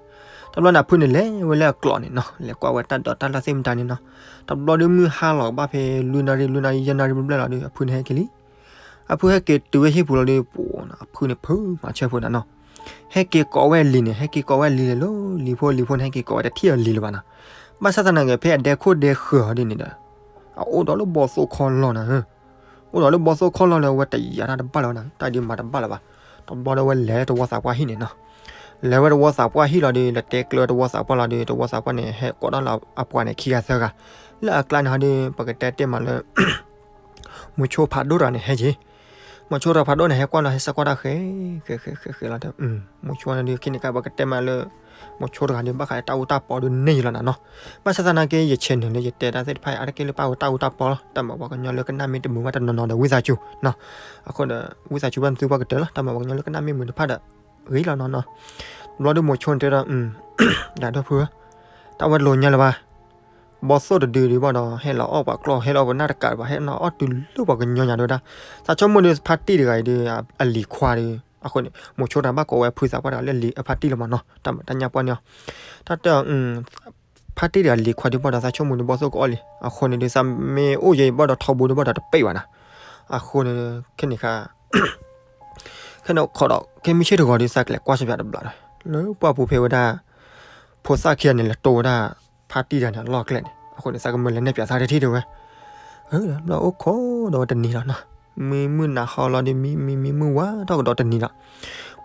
တဘျီန့ၣ် ဖုန့ၣ်လဲၤဝဲလၢအကျီၢ်န့ၣ်နီၤ, လဲၤကွၢ်ဝဲတၢ်ဒိးတၢ်လၣ်သ့ၣ်မတၤန့ၣ်နီၤ, တဘျီဒီးမုၢ်ဟါလီၤကဘၣ်ဖဲ လွံၢ်နၣ်ရံၣ် လွံၢ်နၣ်ရံၣ် ယဲၢ်နၣ်ရံၣ်ဘျဲၣ်လီၤဒီး အဖုန့ၣ်ဟဲက့ၤလံ အဖုဟဲက့ၤတုၤဝဲဟံၣ်ပူၤလီၤဒီး ပှၤနီၤ အဖုန့ၣ်ဖုးမၤဆၢဖိနၤနီၤ, ဟဲက့ၤကိးဝဲအလံၤန့ၣ် ဟဲက့ၤကိးဝဲအလံၤလဲၤလီၤ, လံၤဖိလံၤဖိန့ၣ် ဟဲက့ၤကိးဝဲတထံၣ်အလံၤလၢၤဘၣ်နီၤ, ဘၣ်ဆၣ်သနာ်က့ ဖဲအဒဲခိၣ်ဒဲဃၢၤဟီဒ်န့ၣ်ဒီး အအိၣ်ဒီးလၢဘီသိၣ်ခီလီၢ်နၤ, အိၣ်ဒီးလၢဘီသိၣ်ခီလီၢ်လၢအဝဲတယာ်တၢ်တဘၣ်လၢၤဘၣ်နၤ, တၢ်ဒုးမၤတဘၣ်လၢၤဘၣ်, တဘျီဒီးဝဲလဲၤတဝီသးပှၢ်ဟံၣ်န့ၣ်နီၤ, လဲၤဝဲတဝီသးပှၢ်ဟံၣ်လီၤဒီး လဲၤတဲကျၢၤဝဲတဝီသးပှၢ်လီၤဒီး တဝီသးပှၢ်န့ၣ် ဟဲကိးထီၣ်လၢအပှၤန့ၣ်ခံဂၤသၢဂၤ, လၢအကျါန့ၣ်ဟီဒီး ပကတဲတ့ၢ်မးလၢ မိၤဆိဖးဒိၣ်တဂၤန့ၣ်ဟဲက့ၤ, မိၤဆိတဂၤဖးဒိၣ်န့ၣ် ဟဲကွၢ်လီၤ ဟဲစးကွၢ်တၢ်ဃဲ ဃဲဃဲဃဲဃဲလီၤဒီး မိၤဆိန့ၣ်ဒုး ခဲန့ၣ်ကါ ပကတဲမးလၢ မိၤဆိတဂၤဒီး ဘၣ်ဃးတၢ်အူတၢ်ပီဒုးန့ၢ်ယံၤလီၤနၤနီၤ. ဘၣ်ဆၣ်သနာ်က့ ယ channel လၢယတဲတၢ်သ့ၣ်တဖၣ်အံၤ အါတက့ၢ်လၢပၣ်ဝဲတၢ်အူတၢ်ပီလီၤ. တၢ်မၤပှၤကညီလၢကနၣ်မ့ၢ်တမုာ်ဘၣ်တနီၤနီၤဒီး ဝံသးစူၤနီၤ. အဃိဒီး ဝံသးစူၤဘၣ်နသုပှၤကတၢၢ်လီၤ. တၢ်မၤပှၤကညီလၢကနၣ်မ့ၢ်မုာ်တဖၣ်ဒီး ဂ့ၤလီၤနီၤနီၤ. ဘျီဒုးမိၤဆိန့ၣ်တဲဒီး ဒီးဒီပုၢ်ဧၢ, တၢ်ဝဲတလိၤညါလၢၤဘၣ် ဘီသိၣ်တဒုဒုးဘၣ်ဒီး ဟဲလီၤအီၣ်ပှၤကျီၢ် ဟဲလီၤအီၣ်ပနၢ်တကးဘၣ် ဟဲလီၤအီၣ်တုၤလၢပှၤကညီညါတဲဝဲဒၣ်. သးဆိကမိၣ်ဒီးဖါတံၢ်တဂၤအံၤဒီး အလံၤခွါဒီး အဃိန့ၣ် မိၤဆိတဂၤဘၣ်ကိးဝဲဖုသးပှၢ်တဂၤလၢအလံၤ ဖါတံၢ်လီၤမးနီၤ. တၢ်မၤတၢ်ညၣ်ပှၢ်န့ၣ်အီၤ တၢ်တဲ ဖါတံၢ်တဂၤလံၤခွါဒုးဘၣ်ဒီး သးဆိကမိၣ်ဒီးဘီသိၣ်ကအီၣ်လံ. အဃိန့ၣ်ဒီး သးမ့ၢ်အိၣ်ယဲအံၤဘၣ်ဒီး ထီဘိဒုးဘၣ်ဒီးတပ့ၢ်ဘၣ်နၤ. အဃိန့ၣ် ခဲန့ၣ်ခါ ခဲန့ၣ်ခိးဒီး ခဲမုၢ်ဆ့ၣ်တဂီၤဒီး သးကလဲၤကွၢ်ဆၢပြးတဘျီဒီး လၢပှၢ်ပူၤဖဲဝဲဒၣ် ဖိသၣ်ခံဂၤန့ၣ် လဲၤတိဝဲဒၣ် ဖါတံၢ်တဂၤန့ၣ် အလီၢ်ကျဲန့ၣ်. အဃိန့ၣ် သးကမၢလဲၤနဲၣ်ပြးသးတထံၣ်တဲဝဲ ဘျီအိၣ်ခိးဒီးဝဲတနံၤလီၤနီၤ. မံမုၢ်နၤဟီလီၤဒီး မံမံမံမုၢ်ဝါထီၣ်ကဒီးတနံၤလီၤ.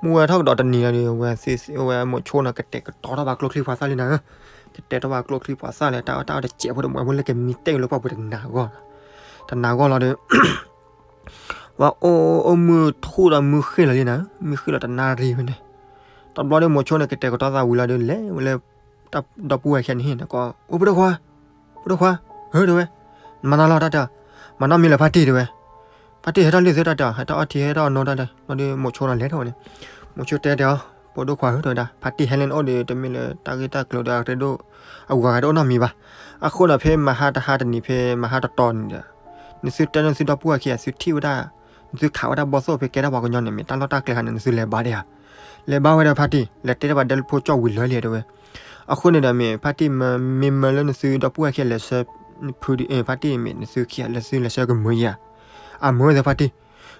မုၢ်ဝါထီၣ်ကဒီးတနံၤလီၤဒီး ဝဲသ့ၣ်ဝဲမိၤဆိန့ၣ် ကတဲာ်ကတီၤထီၣ်ဘၣ်ကျိချံမျိာ်သၣ်လံနၤဧၢ. ကတဲာ်ကတီၤဘၣ်ကျိချံမျိာ်သၣ်လံ တၢ်အီၣ်တၢ်အီတစဲးဖိတမှဲးဖိလၢကမံတ့ၢ်လၢပှၢ်ပူၤတနၤဂီၢ်လီၤ. တနၤဂီၢ်လီၤဒီး ဝဲအိၣ်အိၣ်မုၢ်ထူၣ်ဒီးမုၢ်ဃ့ၢ်လီၤလံနၤဧၢ. မုၢ်ဃ့ၢ်လီၤတနၣ်ရံၣ်ဝဲန့ၣ် တဘျီဒီးမိၤဆိန့ၣ် ကတဲာ်ကတီၤသးဝံၤလီၤဒီး လဲၤဝဲလၢ တၢ်ဒီပုၢ်ဝဲၢ်ခံဂၤန့ၣ်ဟံၣ်န့ၣ် ကိး အိၣ် ဖိဒိၣ်ခွါ, ဖိဒိၣ်ခွါ, ဧၢ တဲဝဲ, မၤနီၤလီၤတၢ်တဲ, မၤနီတမံၤလၢၤဖါတံၢ်တဲဝဲ, ဖါတံၢ်ဟဲထီၣ်လံသုတၢ်တဲ ဟဲထီၣ်အီထံဟဲထီၣ်အနိတၢ်တဲ, ဘျီဒီးမိၤဆိန့ၣ်လဲၤထီၣ်ဝဲန့ၣ်, မိၤဆိတဲတဲအီၤ, ဖိဒိၣ်ခွါဧၢ တဲဝဲဒၣ်, ဖါတံၢ်ဟဲလၢနအိၣ်ဒီး တမ့ၢ်လၢတၢ်ဂ့ၢ်တၢ်ကျိၤဒီးအရ့ဒိၣ်, အဂၤဂၤတအိၣ်နီတမံၤဘၣ်, အဃိဒီးဖဲမဟါတဟါတနံၤဖဲမဟါတတီၤန့ၣ်ဒီး, နသုတဲလၢနသုဒီပုၢ်ဝဲၢ်ခံဂၤ သုထံၣ်ဝဲဒၣ်, နသုခးဝဲဒၣ်ဘီသိၣ်ဖဲကဲထီၣ်ပှၤကညီန့ၣ် မ့ၢ်တၢ်လီၢ်တၢ်ကျဲခါန့ၣ် နသုလဲၤဘါဒံးဧါ, လဲၤဘါဝဲဒီးဖါတံၢ် လဲၤတဲတၢ်ဘၣ်ဒဲလၢဖိကၠီၣ်ဝံၤလၢာ်လံတဲဝဲ, အဃိန့ၣ်ဒီးမ့ၢ်ဖါတံၢ်မ့ၢ်မၢလၢနသုဒီပုၢ်ဝဲၢ်ခံဂၤလဲၤဆှၢ, ဖုဒုး ဖါတံၢ်မ့ၢ်နသုခံဂၤလၢသုလဲၤဆှၢကမုာ်ဧါ, အမုာ်ဝဲသ့ၣ်ဖါတံၢ်,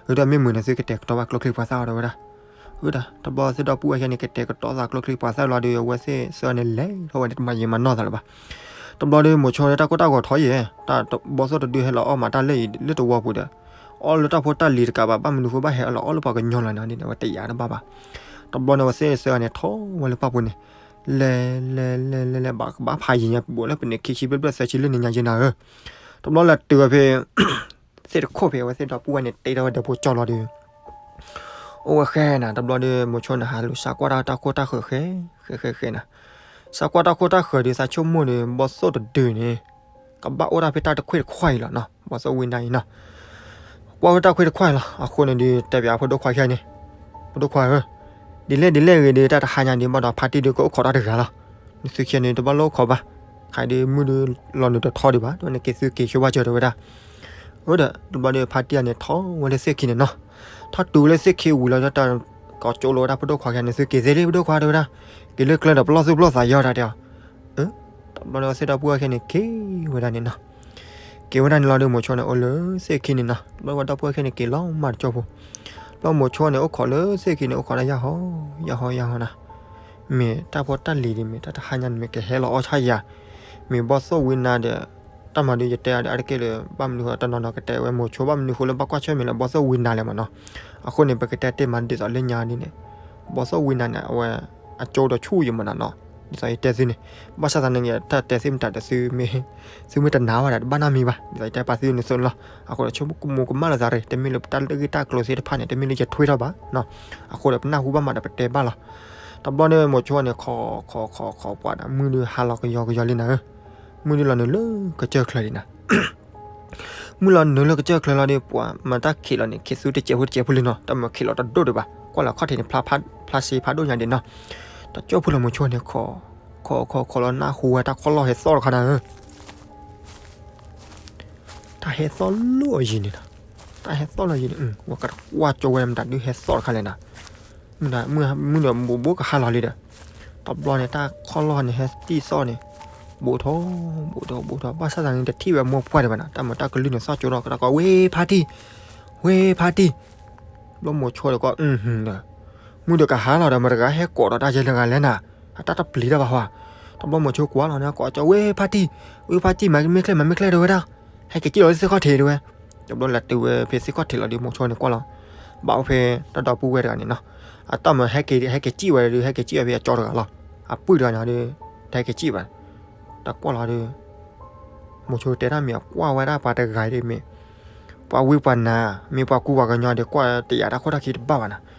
အဒီးမ့ၢ်မုာ်န့ၣ်သုကတဲာ်ကတီၤဘၣ်ကျိချံမျိာ်သၣ်အီၤတဲဝဲဒၣ်, အဒီးတဘျီသ့ၣ်ဒီပုၢ်ဝဲၢ်ခံဂၤန့ၣ် ကတဲာ်ကတီၤသးကျိချံမျိာ်သၣ်လီၤဒီး အဝဲသ့ၣ်သၢဂၤန့ၣ်လဲၤထီၣ်ဝဲန့ၣ် တမၤယံာ်မၤနီၢ်သးလၢၤဘၣ်, တဘျီဒီးမိၤဆိန့ၣ်တၢ်ကိၢ်တၢ်ဂီၤထီၣ်ယဲၢ်, တၢ်ဘီသိၣ်တဒုဟဲလီၤအီၣ်မးတၢ်လၢအံၤလၢတဝီပူၤဒီး, အီၣ်လၢတၢ်ဖိတၢ်လံၤတကးဘၣ် ဘၣ်မနုၤဃိဘၣ်ဟဲလီၤအီၣ်လၢပှၤကညီလီၤန့ၣ် ဒ်န့ၣ်ဝဲတယာ်တဘၣ်ဘၣ်, တဘျီန့ၣ် အဝဲသ့ၣ်သၢဂၤန့ၣ်ထီၣ်ဝဲလၢပှၢ်ပူၤန့ၣ်, လဲၤလဲၤလဲၤလဲၤလဲၤ ဘၣ်ကဘၣ်ဖးယံာ်ညါ ဘူးလၢပနံးခံဆံဘျဲၣ်ဘျဲၣ်သၢဆံလၢန့ၣ်ညါယဲၢ်နၤဧၢ, တဘျီလဲၤတုၤဝဲဖဲ သ့ၣ်တခိၣ်ဖဲ အဝဲသ့ၣ်ဒီပုၢ်ဝဲၢ်န့ၣ်တဲထီၣ်ဝဲဒီးဖိကၠီၣ်လီၤဒီး အိၣ်ဝဲဃဲနၤ တဘျီဒီး မိၤဆိန့ၣ် ဟးလူၤစးကွၢ်တၢ်ခိၣ်တၢ်ဃၢၤဃဲ, ဃဲဃဲဃဲနၤ, စးကွၢ်တၢ်ခိၣ်တၢ်ဃၢၤဒီး သးဆိကမိၣ်န့ၣ် ဘီသိၣ်တဒုန့ၣ် ကဘၣ်အိၣ်တၢ်ဖဲတၢ်တခွ့ၣ်တခွါအံၤလီၤနီၤ, ဘီသိၣ်ဝံနါအံၤနီၤ, ကွၢ်ဝဲတၢ်ခွ့ၣ်တခွါအံၤလီၤ, အဃိန့ၣ်ဒီး တဲပၠးဖိဒိၣ်ခွါခံဂၤန့ၣ်, ဖိဒိၣ်ခွါဧၢ, ဒ်လဲၣ်ဒ်လဲၣ်ဂ့ၤဒီး တၢ်တဟါညါဒ်ဘၣ်ဒီး ဖါတံၢ်ဒုးကအိၣ်ခိးတၢ်တဂၤလီၤ, နသုခံဂၤန့ၣ် တဘၣ်လိၣ်အိၣ်ခိးဘၣ်, ခဲအံၤဒုးမုၢ်ဒုးလီၤနုာ်တထီဒံးဘၣ်, တဝဲန့ၣ်က့ၤသုက့ၤဆိဘၣ်စၢၤတဲဝဲဒၣ် အၢဒီး တဘျီဒီး ဖါတံၢ်အံၤန့ၣ် ထီၣ်ဝဲလၢသ့ၣ်ခံန့ၣ်နီၤ, ထီၣ်တုၤဝဲလၢသ့ၣ်ခံဝံၤလီၤဒီး တၢ်ကိးကၠိလိာ်ဝဲဒၣ်ဖိဒိၣ်ခွါခံဂၤန့ၣ် သုက့ၤသ့လံ ဖိဒိၣ်ခွါတဲဝဲဒၣ်, က့ၤလၢကျဲဒီးပလီၢ်သူၣ်ပလီၢ်သးယီၤတၢ်တဲအီၤ, အၢ, တဘျီဒီးသ့ၣ်ဒီပုၢ်ဝဲၢ်ခံန့ၣ် က့ၤဝဲဒၣ်န့ၣ်နီၤ, က့ၤဝဲဒၣ်န့ၣ်လီၤဒီး မိၤဆိန့ၣ် အိၣ်လၢသ့ၣ်ခံန့ၣ်နီၤ, တဘျီဝဲဒီပုၢ်ဝဲၢ်ခံန့ၣ် က့ၤလီၤမၢ်တကၠိဖိ ဘျီမိၤဆိန့ၣ် အိၣ်ခိးလၢသ့ၣ်ခံန့ၣ် အိၣ်ခိးဒၣ်ယၢ်ဟီ, ယၢ်ဟီ ယၢ်ဟီနၤ, မ့ၢ်တၢ်ဖိတၢ်လံၤဒ်မ့ၢ်တၢ်တဟါညါန့ၣ် မ့ၢ်ကဟဲလီၤအီၣ်ဆၣ်ယၤ, မ့ၢ်ဘီသိၣ်ဝံနါဒီး, တၢ်မၤဒုးယတဲအါဒၣ်အါတက့ၢ်လၢ ဘၣ်မနုၤဃိတနီၤနီၤကတဲဝဲမိၤဆိ ဘၣ်မနုၤဃိလၢဘၣ်ကွၢ်ဆၢၣ်မဲာ်လၢဘီသိၣ်ဝံနါလဲၣ်မးနီၤ, အဃိန့ၣ် ပကတဲတ့ၢ်မးဒ်သိးလၢညါဒ်န့ၣ်, ဘီသိၣ်ဝံနါန့ၣ် အဝဲ, အကၠိဒီးဆူၣ်ယံၤမးနၤနီၤ, ဒ်သိးယတဲသုန့ၣ်, ဘၣ်ဆၣ်သနာ်က့ တၢ်တဲသ့ၣ်မတၤဒီးသု သုမ့ၢ်တနာ်ဘၣ်ဒီး တဘၣ်နီတမံၤဘၣ်, ဒ်သိးယတဲပာ်သုန့ၣ်သိးန့ၣ်လီၤ, အဃိဒီးဆိကမိၣ်ကမၣ်လိာ်သးရ့ၣ် တမ့ၢ်လၢပတၢ်ဂ့ၢ်တၢ်ကျိၤသ့ၣ်တဖၣ်န့ၣ် တမ့ၢ်လၢယထွ့ထီၣ်ဘၣ်, အဃိဒီးပနၢ်ဟူဘၣ်မးဒီးပတဲဘၣ်လီၤ, တဘျီန့ၣ်မိၤဆိန့ၣ် ခိးခိးခိးခိးပှၤဒီး မုၢ်ဒုးဟါလီၤကယီကယီလံနၤဧၢ, မုၢ်ဒုးလီၤနုာ်လၢကစၢၢ်ချၢလံနၤ မုၢ်လီၤနုာ်လၢကစၢၢ်ချၢလီၤဒီး ပှၤမၤတၢ်ခံးလီၤန့ၣ် ခံးသူတစဲးဖိတစဲးဖိလံနီၤ, တၢ်မၤခံးလီၤတဒိၣ်ဒံးဘၣ်, ကွၢ်လီၤခီၣ်ထံးန့ၣ် ဖျါစ့ဖးဒိၣ်ညါဒံးနီၤ, တကၠိဖိလီၤမိၤဆိန့ၣ် ခိးခိးခိးလီၤနၢ်ဟူဝဲတၢ်ခီၣ်လီၢ်ဟဲသီၣ်တခါနၤဧၢ, တၢ်ဟဲသီၣ်လီၤအယံၤန့ၣ်နီၤ, တၢ်ဟဲသီၣ်လီၤယံၤန့ၣ် ဝဲကကွၢ်ကၠိဝဲမတၤဒုးဟဲသီၣ်တခါလဲၣ်နၤ, မုၢ်ဒီးမုၢ်ဒီးဘူးဘူးကဟါလီၤလံဒီး, တဘျီန့ၣ် တၢ်ခီၣ်လီၢ်န့ၣ်ဟဲတံၢ်သီၣ်န့ၣ်, ဘူးထီၣ်, ဘူးထီၣ်ဘူးထီၣ် ဘၣ်ဆၣ်သနာ်က့တထံၣ်ဝဲမိၢ်ပှၢ်ဒံးဘၣ်နၤ, တၢ်မၤတၢ်ကလုၢ်န့ၣ်သီၣ်ကၠိထီၣ် ကတၢၢ်ကိး ဝ့ဖါတံၢ်, ဝ့ဖါတံၢ်, ဘျီမိၤဆိဒီးကိး ဒီး, မုၢ်ဒီးကဟါလီၤဒီး မတၤတဂၤဟဲကိးဒီးတၢ်ယဲလၢဂၤလဲၣ်နၤ, အတၢ်တပျံၤတၢ်ဘၣ်ဟီ, တဘျီမိၤဆိကွၢ်လီၤန့ၣ် ကိးကၠီ ဝ့ဖါတံၢ်, ဝ့ဖါတံၢ် မၤမ့ၢ်ချ့ မၤမ့ၢ်ချ့တဲဝဲဒၣ်, ဟဲက့ၤက့ၤလီၤလၢသ့ၣ်ခီၣ်ထံးတဲဝဲ, တဘျီလဲၤတုၤဝဲဖဲသ့ၣ်ခီၣ်ထံးလီၤဒီး မိၤဆိန့ၣ်ကွၢ်လီၤ, ဘၣ်အိၣ်ဖဲတၢ်ဒီပုၢ်ဝဲၢ်တဂၤန့ၣ်နီၤ, အတၢ်မၤဟဲက့ၤ ဟဲက့ၤစံၣ်ဝဲဒီး ဟဲက့ၤစံၣ်ဝဲဖဲအကၠီတဂၤလီၤ. အပုၢ်တဂၤန့ၣ်ဒီး တဟဲက့ၤစံၣ်ဘၣ်, တၢ်ကွၢ်လီၤဒီး မိၤဆိတဲတၢ်မ့ၢ်အကွၢ်ဝဲဒၣ်ပှၤတဂၤဒီးမ့ၢ် ပှၤဝံပှၤနါ မ့ၢ်ပှၤကူပှၤကညီဒီး ကွၢ်တယာ်တၢ်ခိၣ်တၢ်ခံတဘၣ်ဘၣ်နီၤ.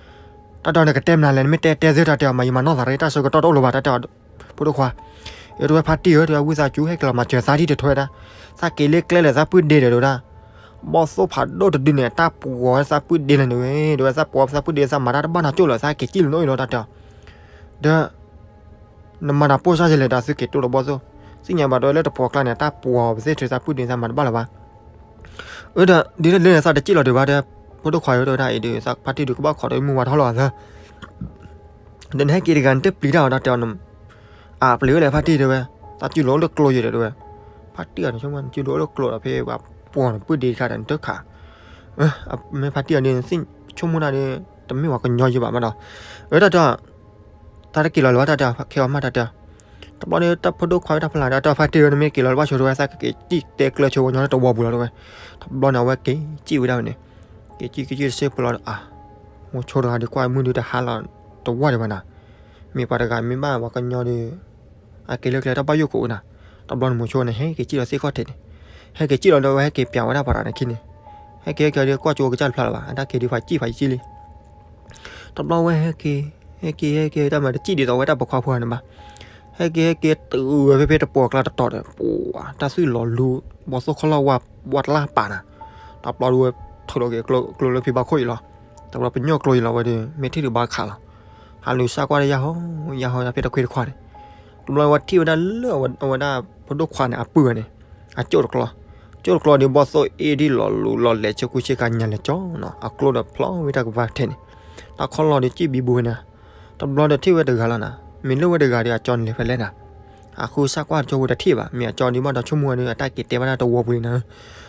တၢ်ဒီးနကတဲမနုၤလဲၣ် နမ့ၢ်တဲတဲသ့တၢ်တဲအီၤ မၤယမၤနီၢ်သးရ့ တၢ်ဆၢကတီၢ်တအိၣ်လၢၤဘၣ် တၢ်တဲအီၤ ဖိဒိၣ်ခွါ, အတဲဝဲဖါတံၢ်ဧၢ တဲဝဲဝံသးစူၤ ဟဲက့ၤလီၤမၤစၢၤသးဒ်တထွဲဒၣ်, သးက့ၤလၢကျဲလၢသးပုၢ်ဒ့ဒီးတဲဝဲဒၣ်, ဘီၣ်သိၣ်ဖးဒိၣ်တဒုန့ၣ် တၢ်ပှီၤသးပုၢ်ဒ့လၢၤန့ၣ်ဝဲ, တဲဝဲသးပှီၤသးပုၢ်ဒ့ သးမၤတၢ်တဘၣ်နီၢ်ကၠိၣ်လၢၤ သးက့ၤစံၣ်လီၤနီၢ်အံၤလီၤ တၢ်တဲအီၤ, ဒီး နမၤတၢ်ပိၢ်စၢ်ယလဲၣ်ဒီး သုက့ၤတိၢ်ဒီးဘီၣ်သိၣ်, သ့ၣ်ညါဘၣ်တဲဝဲလၢတပှီၤကျါန့ၣ် တၢ်ပှီၤပသ့ၣ်ထုးသးပုၢ်ဒ့ သးမၤတဘၣ်လၢၤဘၣ်. အၢ ဒီးဒ်လဲၣ်ဒ်လဲၣ် သးတစံၣ်လီၤဒံးဘၣ်ဒီး, ဖိဒိၣ်ခွါဧၢ တဲဝဲဒၣ်အံၤဒီး သးဖါတံၢ်ဒီးကဘၣ်ခိးဒီးမုၢ်ဝါထီၣ်လီၤသၢ ဒီးနဟဲက့ၤတဂၤ နတပျံၤတၢ်အီၤတၢ်တဲအီၤ, အပျံၤဝဲလဲၣ်ဖါတံၢ်တဲဝဲ, သးစုလိၤအိၣ်လၢကျိယဲၢ်ဒီးတဲဝဲ, ဖါတံၢ်အီၤန့ၣ် ဆိကမိၣ်နစုလိၤအိၣ်လၢကျိဒီး ဖဲပှၤပှီၤနပုၢ်ဒ့တခါဒီးနတခး, မ့ၢ်ဖါတံၢ်အီၤဒီး ဆိကမိၣ်တၢ်ဒီး တမ့ၢ်ပှၤကညီယဲၢ်ဘၣ်မးဒီး, အၢ တၢ်တဲအီၤ တၢ်တက့ၤလီၤလၢၤဘၣ် တၢ်တဲအီၤ ခဲအီၤမး တၢ်တဲအီၤ, တဘျီဒီးတၢ်ဖိဒိၣ်ခွါတၢ်ဖျါဒီး တၢ်ဖါတံၢ်ဧၢ နမ့ၢ်က့ၤလီၤလၢဘၣ်ဆိတဲဝဲ သးကက့ၤစံၣ်တဲကျၢၤဆိဝဲညီလၢတဝီပူၤလီၤတဲဝဲ, တဘျီန့ၣ် အဝဲက့ၤစံၣ်ဝဲဒၣ်ဝဲန့ၣ်, က့ၤစံၣ်က့ၤစံၣ်တစ့ၢ်ပလီၢ်ဒီး အါ, မိၤဆိတဂၤဒီးကွၢ်မုၢ်ဒုတဟါလီၤတဝီဒံးဘၣ်နၤ, မ့ၢ်ပှၤတဂၤမ့ၢ်ဘၣ်ပှၤကညီဒီး အက့ၤလၢကျဲတၢ်ဘၣ်ယိၣ်ကအိၣ်နၤ, တဘျီန့ၣ်မိၤဆိန့ၣ် ဟဲက့ၤစံၣ်လီၤသ့ၣ်ခီၣ်ထံးန့ၣ်, ဟဲက့ၤစံၣ်လီၤဒီးဝဲဟဲက့ၤပျးဝဲဒၣ်ပှၤတဂၤန့ၣ်ခံန့ၣ်, ဟဲက့ၤဟဲက့ၤဒီးကွၢ်ကၠိကစၢ်တဖျါလၢၤဘၣ် အတၢ်က့ၤဒုးဖးစံၣ်ဖးယံာ်စံၣ်လံ တဘျီဝဲဟဲက့ၤ, ဟဲက့ၤ ဟဲက့ၤ တၢ်မၤတစံၣ်ဒ်သိးဝဲတၢ်ပိာ်ခွါဖိန့ၣ်ဘၣ်, ဟဲက့ၤ ဟဲက့ၤတုၤဝဲဖဲဖဲတပှီၤကျါတတီၤဒီး ပှၤ တၢ်သွံၣ်လီၤလူၤ ဘီၣ်သိၣ်ခီၣ်လီၢ်ဝါ ဝါတလၢ်ပာ်နၤ, တဘျီဒုးဝဲထုးထီၣ်က့ၤကျိလၢဖံဘၣ်ခိၣ်အံၤလီၤ, တဘျီပညိၣ်ကျိအံၤလီၤဝဲဒီး မ့ၢ်ထံၣ်ဒုးဘၣ်ခးလီၤ, ဟးလူၤစၢ်ကွၢ်တၢ်ယၢ်ဟီ ယၢ်ဟီဖဲတခွ့တခွါန့ၣ်, တဘျီဝဲထံၣ်ဝဲဒၣ်လၢအဝဲဒၣ်ဖိဒိၣ်ခွါန့ၣ် အပုၢ်ဝဲန့ၣ် အကၠိၣ်တကျီ, ကၠိၣ်တကျီဒီးဘီၣ်သိၣ်အ့ၣ်ဒံၣ်လီၤလူၤလီၤလဲၤဆ့ကူဆ့ကၤညါလဲၤကၠီနီၤ, အကျိဒီးဖျီဝဲတၢ်ကပၤထဲန့ၣ်, တၢ်ခီၣ်လီၢ်ဒီးစံၣ်ဘံဘူဝဲနၤ, တဘျီဒီးထံၣ်ဝဲတဂၤလီၤနၤ, မ့ၢ်လၢဝဲတဂၤဒီးအကၠီန့ၣ်လဲၤဖဲလဲၣ်နၤ, အဃုစၢ်ကွၢ်တကၠိဝဲတထံၣ်ဘၣ်, မ့ၢ်အကၠီဒုးဘၣ်ဒီးဆိကမိၣ်ဝဲဒီး အတၢ်က့ၤတဲဘၣ်တၢ်တဝီပူၤလံနၤ,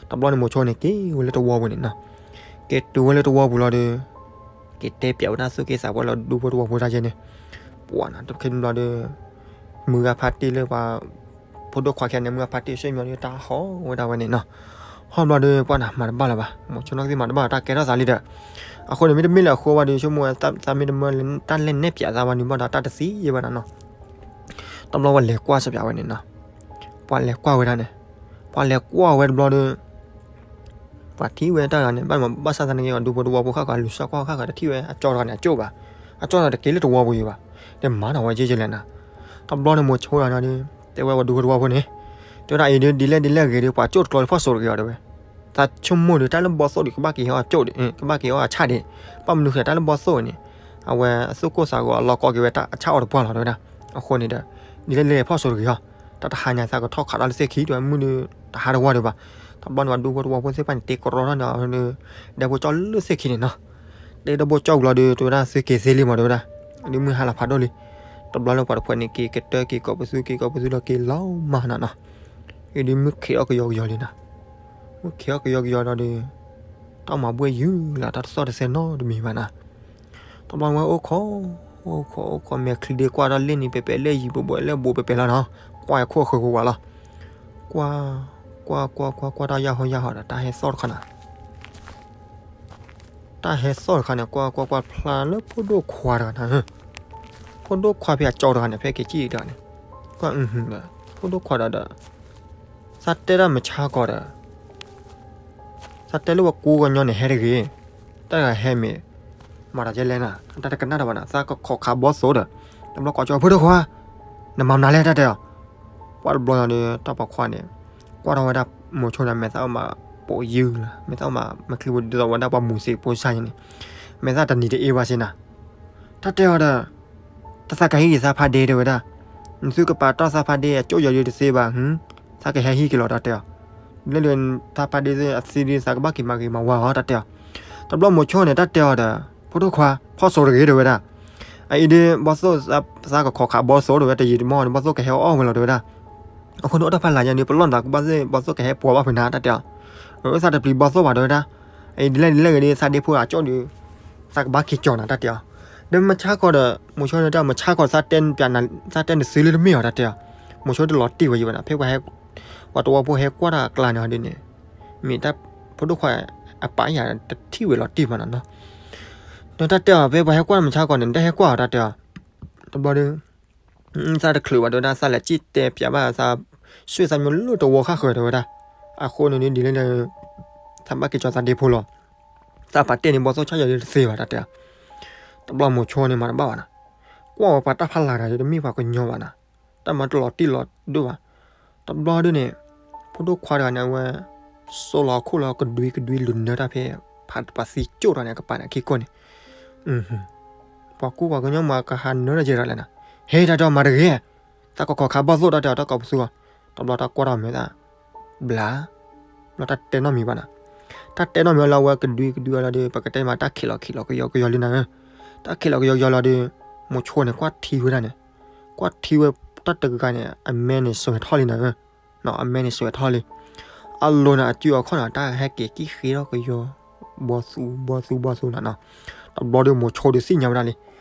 တဘျီန့ၣ်မိၤဆိန့ၣ်က့ၤဝဲလၢတဝီပူၤန့ၣ်နီၤ, က့ၤတုၤဝဲလၢတဝီပူၤလီၤဒီး က့ၤတဲပျးဝဲဒၣ်သူၣ်က့သးပှၢ်လၢဒူဖိတဝီဖိတၢ်ယဲန့ၣ်, ပှၤနၤတခ့ဘျီဒီး မုၢ်ဂၤဖါတံၢ်လၢပှၤ ဖိဒိၣ်ခွါခဲန့ၣ် မုၢ်ဂၤဖါတံၢ်ဆ့ၣ်ညီဒီးတၢ်ဟီၣ်ဝဲဒၣ်ဝဲန့ၣ်နီၤ, ဟီၣ်ဘျီဒီးပှၤနၤမၤတဘၣ်လၢၤဘၣ်, မိၤဆိနီၣ်ကသံၣ်မၤတဘၣ်တၢ်ကဲထီၣ်သးလံဒီး, အဃိန့ၣ်မ့တမ့ၢ်လၢအဃိဘၣ်ဒီး ဆိကမိၣ်ဝဲသးမ့ၢ်တမၢလၢတၢ်လဲၤနဲၣ်ပျးသးဘၣ်န့ၣ်ဘၣ်ဒီးတၢ်တသံယဲဘၣ်နၤနီၤ, တဘျီဝဲလဲၤကွၢ်စၢ်ပျးဝဲန့ၣ်နီၤ, ပှၤလဲၤကွၢ်ဝဲဒၣ်န့ၣ်, ပှၤလဲၤကွၢ်ဝဲတဘျီဒီး ပှၤထံၣ်ဝဲတၢ်ဂၤန့ၣ် ဘၣ်မၤဘၣ်ဆၣ်သနာ်က့ ဒူဖိတဝီဖိဃၣ်ဃၣ် လူၤစၢ်ကွၢ်ဃၣ်ဃၣ်တထံၣ်ဝဲ အကၠီတဂၤန့ၣ် အကၠိၣ်ဘၣ်, အကၠီတဂၤတက့ၤလၢတဝီပူၤယံၤဘၣ်, ဒီးမၤနီၣ်ဝဲကဲကဲလဲၣ်နၤ, တဘျီန့ၣ်မိၤဆိဂၤန့ၣ်ဒီး တဲဝဲပှၤဒူဖိတဝီဖိန့ၣ်, တဲဝဲဒၣ်အံၤဒီး ဒ်လဲၣ်ဒ်လဲၣ်ဂ့ၤဒီး ပှၤကၠိၣ်တကျီဒီးဖီၣ်စိးတဂ့ၤအီၤတဲဝဲ, သးဆိကမိၣ်ဒီး တၢ်လၢဘီၣ်သိၣ်ဒီး ကဘၣ်က့ၤဟဲအီၣ်ကၠိၣ်ဒီး ကဘၣ်က့ၤအီၣ်အဆၣ်ဒံး, ဘၣ်မနုၤဃိတၢ်လၢဘီၣ်သိၣ်န့ၣ် အဝဲအသူၣ်ကိၢ်သးဂီၤအလီၢ်ကီက့ၤဝဲတၢ်အဆၣ်အီၣ်တပှၢ်လီၤတဲဝဲဒၣ်, အဃိန့ၣ်ဒီး ဒ်လဲၣ်ဒ်လဲၣ်ဖီၣ်စိးတဂ့ၤအီၤ, တၢ်တဟါညါသးကထီၣ်ခးတၢ်လၢသ့ၣ်ခံ တဲဝဲ မုၢ်ဒီးတဟါတဝီဒံးဘၣ်, တဘျီန့ၣ် ပှၤဒူဖိတဝီဖိသ့ၣ်တဖၣ်န့ၣ် တ့ကရီထီၣ်န့ၣ် ဒီးဘိၣ်ကၠီလၢသ့ၣ်ခံန့ၣ်နီၤ, တဲဒီးဘိၣ်ကၠီဘျီဒီး တဲဝဲဒၣ်သုက့ၤသ့လံမးတဲဝဲဒၣ်, ဒ်မုၢ်ဟါလီၤဖးဒိၣ်လံ, တဘျီလၢပှၤတဖုန့ၣ် က့ၤကတၢၢ်က့ၤကိးပသူ က့ၤကိးပသူလီၤက့ၤလီၤမးနၤနီၤ, အံၤဒ်မုၢ်ခံးအီၣ်ကယီကယီလံနၤ, မုၢ်ခံးအီၣ်ကယီကယီဒီးဒီး တၢ်မၤဘှ့ၣ်ယုၢ်လၢ တၢ်တသီၣ်တသဲနီတမံၤဘၣ်နၤ, တဘျီဝဲအိၣ်ခိး, အိၣ်ခိးအိၣ်ခိး မဲာ်ချံဒ့ကွၢ်ဒီးလ့ၣ်နံၤပဲာ်ပဲာ် လ့ၣ်ယံၤဘိးဘိး လ့ၣ်ဘိးပဲာ်ပဲာ်လီၤနီၤ, ကွၢ်အခိၣ်ဃၢၤဃၢၤဝဲလီၤ, ကွၢ်, ကွၢ်ကွၢ်ကွၢ်ကွၢ် တၢ်ယၢ်ဟီယၢ်ဟီဒီး တၢ်ဟဲသီၣ်တခါနၤ, တၢ်ဟဲသီၣ်တခါန့ၣ် ကွၢ်ကွၢ်ကွၢ်ဖျါလၢဖိဒိၣ်ခွါတဂၤနၤ, ဖိဒိၣ်ခွါဖဲအကၠီတဂၤန့ၣ် ဖဲက့ၤစံၣ်တဂၤန့ၣ်, ကွၢ်အုဟဒီး ဖိဒိၣ်ခွါဒီးဒီး သးတဲတၢ်မုၢ်ဆါခီဒီး သးတဲလၢပှၤကူပှၤကညီန့ၣ် ဟဲတဂ့ၤ, တၢ်တဂၤဟဲမ့ၢ် မၤတၢ်ကဲလဲၣ်နၤ, တၢ်တကနၣ်တၢ်ဘၣ်နၤ, သးကခိးခးဘီၣ်သိၣ်ဒီး တဘျီကွၢ်ကၠီ ဖိဒိၣ်ခွါ, နမၤမနုၤလဲၣ်တၢ်တဲအီၤ, ပှၤတဘျီဒီး တၢ်ပိာ်ခွါန့ၣ် ကွၢ်ထီၣ်ဝဲဒၣ်မိၤဆိန့ၣ် မဲာ်သၣ်အိၣ်မးပိာ်ယုၢ်လီၤ, မဲာ်သၣ်အိၣ်မး မဲာ်ချံဖိဒ်သိးဝဲဒၣ်ပှၤမူၤသံးဖိစၢ်ယဲန့ၣ်, မဲာ်သၣ်တနံၤတအ့ဘၣ်စ့ၢ်နၤ, တၢ်တဲအီၤဒီး တၢ်သးကဟံးက့ၤသးဖါဒ့တဲဝဲဒၣ်, နသုကပာ်တီၢ်သးဖါဒ့အကၠိၣ်ယီၤဒုးတသ့ဘၣ်, သးကဟဲဟံးက့ၤလီၤတၢ်တဲအီၤ, လၢလၢသးဖါဒ့အသံဒုး သးကဘၣ်က့ၤမၤဂ့ၤမၤဝါအီၤတၢ်တဲအီၤ, တဘျီမိၤဆိန့ၣ် တၢ်တဲအီၤဒီး ဖိဒိၣ်ခွါ ဖီၣ်စိးတဂ့ၤတဲဝဲဒၣ်, အအံၤဒုး ဘီၣ်သိၣ်သးကခိးခးဘီၣ်သိၣ်တဲဝဲ တယံာ်တမီၢ်ဒီး ဘီၣ်သိၣ်ကဟဲအီၣ်ဝဲလီၤတဲဝဲဒၣ်, အဃိန့ၣ်အိၣ်တၢ်ဖးလၢ်ညါဒုး ပလီၢ်နသးကဘၣ်သ့ၣ် ဘီၣ်သိၣ်ကဟဲပှီၤဘၣ်ဖဲနၤတၢ်တဲအီၤ, အသးတပျံၤဘီၣ်သိၣ်ဘၣ်တဲဝဲဒၣ်, အအံၤဒ်လဲၣ်ဒ်လဲၣ်ဂ့ၤဒုး သးဒ့ဖိအကၠိၣ်ဒုး သးကဘၣ်က့ၤကၠီၤနၤတၢ်တဲအီၤ, ဒီးမုၢ်ဆါခီဒီး မိၤဆိန့ၣ်တၢ် မုၢ်ဆါခီ သးတဲနသုလၢတမ့ၢ်အီၤတၢ်တဲအီၤ, မိၤဆိတလီၤတံၢ်ဝဲယံၤဘၣ်နၤ ဖဲပှၤဟဲ ပှၤတဝီဖိဟဲကွၢ်တၢ်အကျါန့ၣ်ဒုးန့ၣ်, မ့ၢ်တၢ်ဖိဒိၣ်ခွါအပာ်ယၤတထံၣ်ဝဲလီၤတံၢ်ဘၣ်နၤနီၤ, ဒီးတၢ်တဲအီၤ ဖဲပှၤဟဲကွၢ်မုၢ်ဆါခီန့ၣ် တၢ်ဟဲကွၢ်အီၤတၢ်တဲအီၤ, တဘျီဒီး သးတချုးဘၣ်တဲဝဲဒၣ် သးလဲၤစံၣ်တဲပၠးဘၣ်သး ဆူၣ်သးမိၢ်လိၣ်တဝီခါဃၢၤတဲဝဲဒၣ်, အဃိန့ၣ်ဒ်လဲၣ်ဒီး သးဘၣ်က့ၤကၠီသးဒ့ဖိလီၤ, သးပာ်တဲန့ၣ် ဘီသိၣ်ဆၣ်ယီၤဒ်တသ့ဘၣ်တၢ်တဲအီၤ, တဘျီမိၤဆိန့ၣ်မၤတဘၣ်ဘၣ်နီၤ, ကွၢ်ဝဲပှၤတၢ်ဖးလၢ်တဂၤဒီး တမ့ၢ်ပှၤကညီဘၣ်နီၤ, တၢ်မၤတလီၤတံၢ်လီၤဒိၣ်ဘၣ်, တဘျီဒုန့ၣ် ဖိဒိၣ်ခွါတဂၤန့ၣ် အဝဲ စိလီၤခိၣ်လီၤကဒွံကဒွံလူၤနၢတၢ်ဖဲ ဖးပသံကၠိၣ်ထီၣ်န့ၣ် အကပၤန့ၣ်ခံခိၣ်န့ၣ်, ပှၤကူပှၤကညီမၤကဟးနၢတၢ်ယဲၢ်ရၤလဲၣ်နီၤ, ဟဲတၢ်ဒီးမၤတဂ့ၤ, သးကီၢ်ခီၣ်ခါဘီၣ်သိၣ်တၢ်တဲအီၤတၢ်ကီၢ်ပသူအီၤ, တဘျီတၢ်ကွၢ်ထီၣ်မ့ၢ်သး ဘျါ, ဘျီတၢ်တဲနီတမံၤဘၣ်နီၤ, တၢ်တဲနီတမံၤလီၤ အဝဲကဒွံကဒွံအီၤလီၤဒီး ပကတဲမးတၢ်ခံးလီၤခံးလီၤကယီကယီလံနီၤ, တၢ်ခံးလီၤကယီကယီလီၤဒီး မိၤဆိန့ၣ် ကွၢ်ထံဝဲဒၣ်န့ၣ်, ကွၢ်ထံဝဲတၢ်တဂၤန့ၣ် အမဲန့ၣ်စွဲးထီၣ်လံနီၤ, အမဲန့ၣ်စွဲးထီၣ်လံ, အလိၤန့ၣ် အစုအခီၣ်န့ၣ် တၢ်ဟဲက့ၤကံၣ်ဃ့ထီၣ်ကယီ ဘီသူဘီသူဘီသူနီၤနီၤ, တဘျီဒီးမိၤဆိဒီးသ့ၣ်ညါဝဲဒၣ်လံ,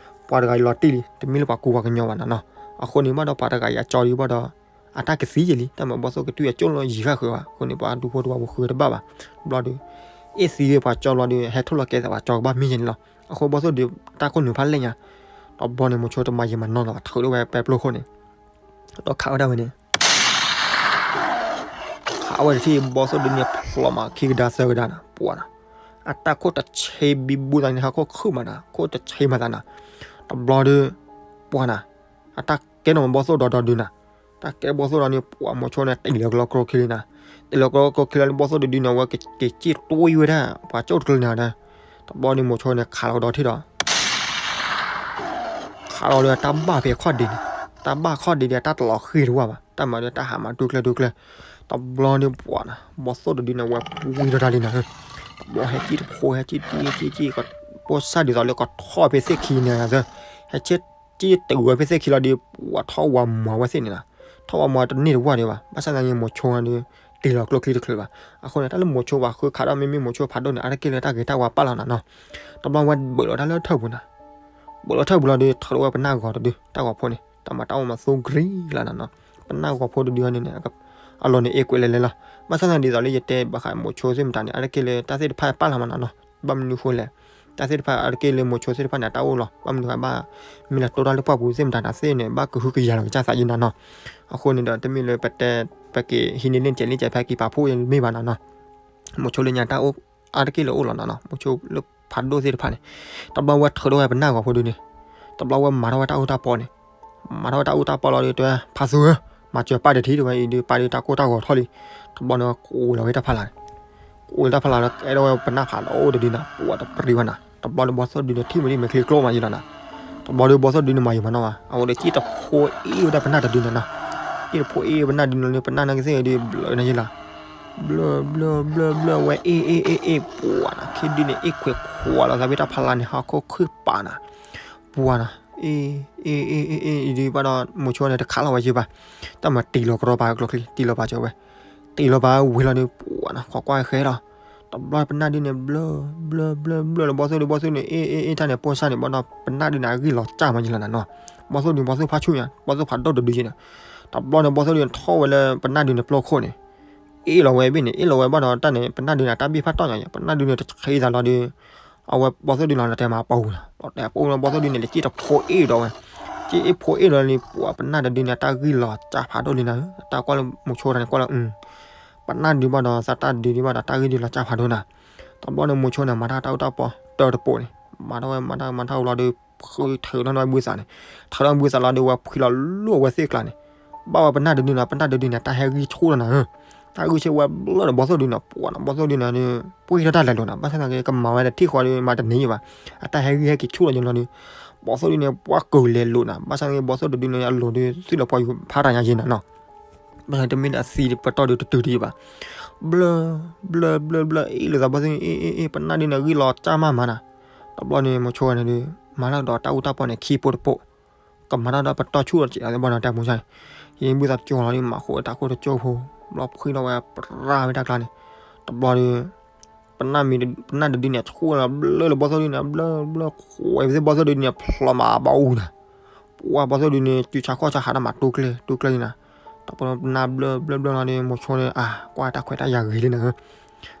ပှၤတဂၤအံၤလီၤတံၢ်လံ တမ့ၢ်လၢပှၤကူပှၤကညီဘၣ်နီၤနီၤ, အဃိန့ၣ်ဘၣ်ဒီးပှၤတဂၤအံၤအကၠီဒံးဘၣ်ဒီး အတၢ်ကသံယဲၢ်လံ တၢ်မၤဘီၣ်သိၣ်ကတုၢ်အကၠိၣ်လီၤယံၤဃၣ်ဃၢၤဘၣ်, အဃိန့ၣ် ပှၤဒူဖိတဝီပူၤဃုတဘၣ်ဘၣ်, တဘျီဒီး အ့ၣ်သံဝဲပှၤကၠီဘျီဒီး ဟဲထီၣ်လီၤကဲသးပှၤကၠီကဘၣ်မ့ၢ်ယဲၢ်န့ၣ်လီၤ, အဃိဘီၣ်သိၣ်ဒီးတၢ်ခိၣ်နူာ်ဖးလဲၢ်ညါ, တဘျီန့ၣ်မိၤဆိတမၤယံာ်မၤနီၢ်လီၤ ထုးထီၣ်ဝဲပဲပျိခိၣ်န့ၣ်, ဒီးခးဝဲဒၣ်ဝဲန့ၣ် ခးဝဲတထံၣ်ဘီၣ်သိၣ်ဒုန့ၣ်ဖျိးမးခံကဒါသၢကဒါနီၤ ပှၤနီၤ, အတၢ်ခိၣ်တဆ့ဘံဘူသးန့ၣ် ဟးခိၣ်ခုၣ်မးနီၤ ခိၣ်တဆ့မးသးနီၤ, တဘျီဒီး ပှၤနီၤ, အတၢ်ကဲနီၣ်မးဘီၣ်သိၣ်ဒီးဒီဒုနီၤ, တၢ်ကဲဘီၣ်သိၣ်ဒီးန့ၣ် ပှၤမိၤဆိန့ၣ် တ့ၢ်လီၤကလီကျိချံလံနီၤ, တ့ၢ်လီၤကလီကျိချံလီၤန့ၣ် ဘီၣ်သိၣ်ဒီဒုန့ၣ် အဝဲက့ၤက့ၤက့ၤတွံဝဲဒၣ် ပှၤကၠိၣ်တကျၢၤန့ၣ်ဒီး, တဘျီန့ၣ်မိၤဆိန့ၣ် ခးလီၤကဒီးထံၣ်ဒီး ခးလီၤဒီးတၢ်ဘၣ်ဖဲခီၣ်ဒံးန့ၣ်, တၢ်ဘၣ်ခီၣ်ဒံးဒီးတၢ်တလီၤဃ့ၢ်တဝၢ်ဘၣ်, တၢ်မၤဒီးတၢ်ဟးမၤဒိကျၢၤဒိကျၢၤ, တဘျီန့ၣ်ပှၤနီၤ ဘီၣ်သိၣ်တဒုန့ၣ် အဝဲပှံထီၣ်တၢ်လံနီၤ, တဘျီဟဲကံၣ်တဖိဟဲကံၣ်တံၢ်ကံၣ်ကံၣ် ပိၢ်ဆၣ်ဒ်သိးလၢကထီၣ်ဖဲသ့ၣ်ခံန့ၣ်သၢ, ဟဲကံၣ်တဝဲဖဲသ့ၣ်ခံလီၤဒီး ပှၤထီၣ်ဝၤမၤဝဲသ့ၣ်န့ၣ်နီၤ, ထီၣ်ဝၤမၤတန့ၢ်တဝၢ်ဒံးဘၣ်, ဘၣ်ဆၣ်သနာ်က့မိၤဆိန့ၣ်ဒီး တ့ၢ်လီၤကျိချံတချုးဘၣ်, အဃိန့ၣ် တၢ်လၢမိၤဆိပှၤဃုခးဒီးမ့မ့ၢ်မိၤဆိဖးဒိၣ်န့ၣ် အါတက့ၢ်လၢတၢ်ဂ့ၤတၢ်ဝါပာ်လီၤနီၤနီၤ, တဘျီဝဲဘၢၣ်လီၤတၢ်လၢထၢၣ်ပူၤနီၤ, ဘၢၣ်လီၤထၢၣ်ပူၤလီၤဒီး ထုးထီၣ်ဝဲပနၢ်ဂီၤတဒု တၢ်ဂီၤဖိန့ၣ် တၢ်မၤတၢ်အိၣ်မးသိဂ့ၤလီၤနီၤနီၤ, ပနၢ်ဂီၤဖိတဒုန့ၣ်န့ၣ် အလိၤန့ၣ်အ့ၣ်ကွဲးလဲၤလဲၤလီၤ, ဘၣ်ဆၣ်သနာ်က့ဒ်သိးလၢယတဲဘၣ်ဃးမိၤဆိသ့ၣ်မတၤန့ၣ် အါတက့ၢ်လၢတၢ်သ့ၣ်တဖၣ်ပာ်လီၤမးနီၤနီၤ, ဘၣ်မနုၤဃိလဲၣ်, တၢ်သ့ၣ်တဖၣ်အါတက့ၢ်လၢမိၤဆိသ့ၣ်တဖၣ်န့ၣ် တၢ်အိၣ်လီၤ, ဘၣ်မနုၤဃိဘၣ်, မ့ၢ်လၢတိၢ်တၢ်လၢပှၢ်ပူၤသ့ၣ်မတၤန့ၣ်သ့ၣ်န့ၣ် ဘၣ်ကဟုကယာ်လီၤကစၢ်သးယံနီၤနီၤ, အဃိန့ၣ်ဒီး တမ့ၢ်လၢပတဲ ပကဟံးန့ၢ်လ့ၣ်ကဲးလ့ၣ်ကဲးဖဲက့ၤပာ်ဖှိၣ်မ့ၢ်ဘၣ်နီၤနီၤ, မိၤဆိလၢညါတၢ်အိၣ် အါတက့ၢ်လၢအိၣ်လီၤနီၤနီၤ, မိၤဆိလၢဖးဒိၣ်သ့ၣ်တဖၣ်န့ၣ်, တဘျီဝဲထုးထီၣ်ဝဲပနၢ်ဂီၤဖိဒုန့ၣ်, တဘျီဝဲမၤထီၣ်ဝဲတၢ်အူတၢ်ပီန့ၣ်, မၤထီၣ်ဝဲတၢ်အူတၢ်ပီလီၤဒီး တဲဝဲ ဖးသူဧၢ, မၤစၢၤပၢ်တထံၣ် တဲဝဲအံၤဒီး ပၢ်ဒီးတၢ်ကိၢ်တၢ်ဂီၤထီၣ်လံ, တဘျီန့ၣ် ကိးလီၤဝဲတၢ်ဖးလၢ်န့ၣ်, ကိးလီၤတၢ်ဖးလၢ်လၢကအဲၣ်ဒိးဝဲပနၢ်ဖးဒိၣ်တဒုနီၤ, ပှၤတပြံဝဲနီၤ, တဘျီဒီးဘီသိၣ်ဒုန့ၣ် ထံၣ်မ့ၢ်ဒ်မဲာ်ချံကျိမးယံလီၤနီၤ, တဘျီဒီးဘီသိၣ်ဒုန့ၣ် မၤယံာ်မၤနီၢ်ဘၣ်, အဝဲဒီးစံၣ်တဖိအ့ၣ်ဝဲဒၣ်ပနၢ်တဒုန့ၣ်နီၤ, စံၣ်တဖိအ့ၣ်ဝဲပနၢ်ဒုန့ၣ်လီၤဒီး ပနၢ်န့ၣ်ကသ့ၣ်ဒီး ဘျၢနၤယံလီၤ ဘျၢ ဘျၢ ဘျၢ ဘျၢ ဝဲအ့ၣ် အ့ၣ် အ့ၣ် အ့ၣ် ပှၤနီၤ, ခံဒုန့ၣ် အ့ၣ်ခွဲးခွးလီၤသးဖဲတၢ်ဖးလၢ်န့ၣ် ဟီၣ်ခိၣ်ခုၣ်ပာ်နီၤ, ပှၤနီၤ, အ့ၣ် အ့ၣ် အ့ၣ် အ့ၣ် အ့ၣ် အံၤဒုးဘၣ်ဒီး မိၤဆိန့ၣ် တခးလီၤဝဲယံဘၣ်, တၢ်မၤတ့ၢ်လီၤကရီပာ်ကျိချံ တ့ၢ်လီၤပာ်စၢၤဝဲ, တ့ၢ်လီၤပာ်ဝံၤလီၤဒီး ပှၤနီၤ ခိးကွၢ်ဃဲလီၤ, တဘျီပနၢ်ဒုန့ၣ် ဘျၢ ဘျၢ ဘျၢ ဘျၢလီၤ ဘီသိၣ်ဒု ဘီသိၣ်န့ၣ် အ့ၣ် အ့ၣ် အ့ၣ် တၢ်န့ၣ် ပိၢ်စၢ်န့ၣ် ဘၣ်ဒီး ပနၢ်ဒုန့ၣ် အဂံၢ်လီၤစၢ်မးယံလီၤနီၤနီၤ, ဘီသိၣ်ဒု ဘီသိၣ်ဖးဆူၣ်ညါ ဘီသိၣ်ဖးဒိၣ်တဒုယံနီၤ, တဘျီန့ၣ် ဘီသိၣ်ဒုန့ၣ် ထီၣ်ဝဲလၢပနၢ်ဒုန့ၣ်ပျိခိၣ်န့ၣ် အ့ၣ်လီၤဝဲဘ့ၣ်န့ၣ် အ့ၣ်လီၤဝဲဘၣ်ဒီးတၢ်န့ၣ် ပနၢ်ဒုန့ၣ် တၢ်ဘ့ၣ်ဖးတီၢ်ညါ ပနၢ်ဒုန့ၣ် တဆံးသးလီၤဒီး အဝဲဘီသိၣ်ဒုလီၤတဲမၤပူၤနီၤ လီၤတဲပူၤနီၤ ဘီသိၣ်ဒုန့ၣ် လဲၤစံၣ်တဖိအ့ၣ်ဒီးဝဲ, စံၣ်အ့ၣ်ဖိအ့ၣ်ဒီးန့ၣ် ပှၤပနၢ်တဒုန့ၣ် တၢ်ဂံၢ်လီၤစၢ်ဖးဒိၣ်လံနီၤ, တၢ်ကွၢ်လၢမိၤဆိတၢ်န့ၣ် ကွၢ်လၢ ပနၢ်ဒုဘၣ်ဒီး သးတၢ်ဒုဒုဘၣ်ဒီး တၢ်ဂံၢ်ဒုလီၤစၢ်ဖးဒိၣ်နီၤ, တဘျီန့ၣ် မိၤဆိန့ၣ် မၤတၢ်တၢ်အိၣ်တၢ်ပီတၢတပိာ်န့ၣ်, မၤထီၣ်ဝဲ မၤထီၣ် မၤထီၣ်ဝံၤလီၤဒီး ဖုထုးထီၣ်ဝဲဘုသးန့ၣ်, ထုးထီၣ်ဘုသးလီၤဒီး ဝဲဖှံလီၤလိာ်ဝဲသ့ၣ်ကျါန့ၣ်, ဘၣ်ဝဲပနၢ်တဒုနီၤ ပနၢ်တဒုန့ၣ် တၢ်ဟဲဂံၢ်ဆူၣ်လီၤနီၤ, တၢ်ဂံၢ်ဆူၣ်ဝဲဘျၢၣ်ဒီးဘီသိၣ်ဒုနီၤ ပှၤနီၤ ဘီသိၣ်ဒုန့ၣ်ဒီး ပှ့ၤထီၣ်တၢ်လဲၤလိာ်နီၤ ဘၣ်ဆၣ်သနာ်က့ ကမၤဝဲတထံၣ်ဃီဒီး မၤတန့ၢ်ယံဘၣ်, အတၢ်ဟဲဂံၢ်ဟဲက့ၤဆူၣ်လီၤယံလီၤဒီး ဘီသိၣ်ဒုန့ၣ် ပှၤကလဲၤလိာ်နီၤ ဘၣ်ဆၣ်သနာ်က့ ဘီသိၣ်တဒုန့ၣ် အလိၤဒီး သုးလီၤပှီၤယူၤဖးတၢ်ညါယံနီၤနီၤ ဘၣ်ဆၣ်တမ့ၢ်လၢအသံပတီၢ်ဒီးတတုၤတယံဘၣ်, ဘျၢ ဘျၢ ဘျၢ ဘျၢ အ့ၣ်လိာ်သးဘီသိၣ်န့ၣ် အ့ၣ် အ့ၣ် အ့ၣ် ပနၢ်ဒုန့ၣ် ဂံၢ်လီၤစၢ်မးမးနီၤ, တဘျီန့ၣ် မိၤဆိန့ၣ်ဒီး မၤထီၣ်ဒီးတၢ်အူတၢ်ပီန့ၣ် ခံပိတပိာ်, ကမၤထီၣ်ဒီးပတီၢ်ဆူၣ်ဒီးစဲးလီၤသ့ၣ်ဘီနီၤ တၢ်မိၤဆိန့ၣ်, ဟံးဘုသးတကၠိလီၤဒီး မၤဃိးတၢ်ခိၣ်တကၠိဖိ, ဘျီဖှံထီၣ်ဝဲပြၢ်ဝဲတၢ်ကျါန့ၣ်, တဘျီဒီး ပနၢ်မံၤ ပနၢ်တဒုန့ၣ် ဆူၣ်လီၤဘျၢလၢဘီသိၣ်ဒုန့ၣ် ဘျၢ ဘျၢ ခွဲးဝဲသ့ၣ်ဘီသိၣ်ဒုန့ၣ် ဖျိးမးဘၣ်အူနီၤ, ပှၤဘီသိၣ်ဒုန့ၣ် စုဆါခီၣ်ဆါဟးတၢ်မၤတိကျဲတိကျဲလံနီၤ, တဘျီပနၢ်ဘျၢဘျၢဘျၢလီၤဒီး မိၤဆိန့ၣ် အါ ကွၢ်တၢ်ခွဲးတၢ်ယာ်ဂ့ၤလံနီၤ,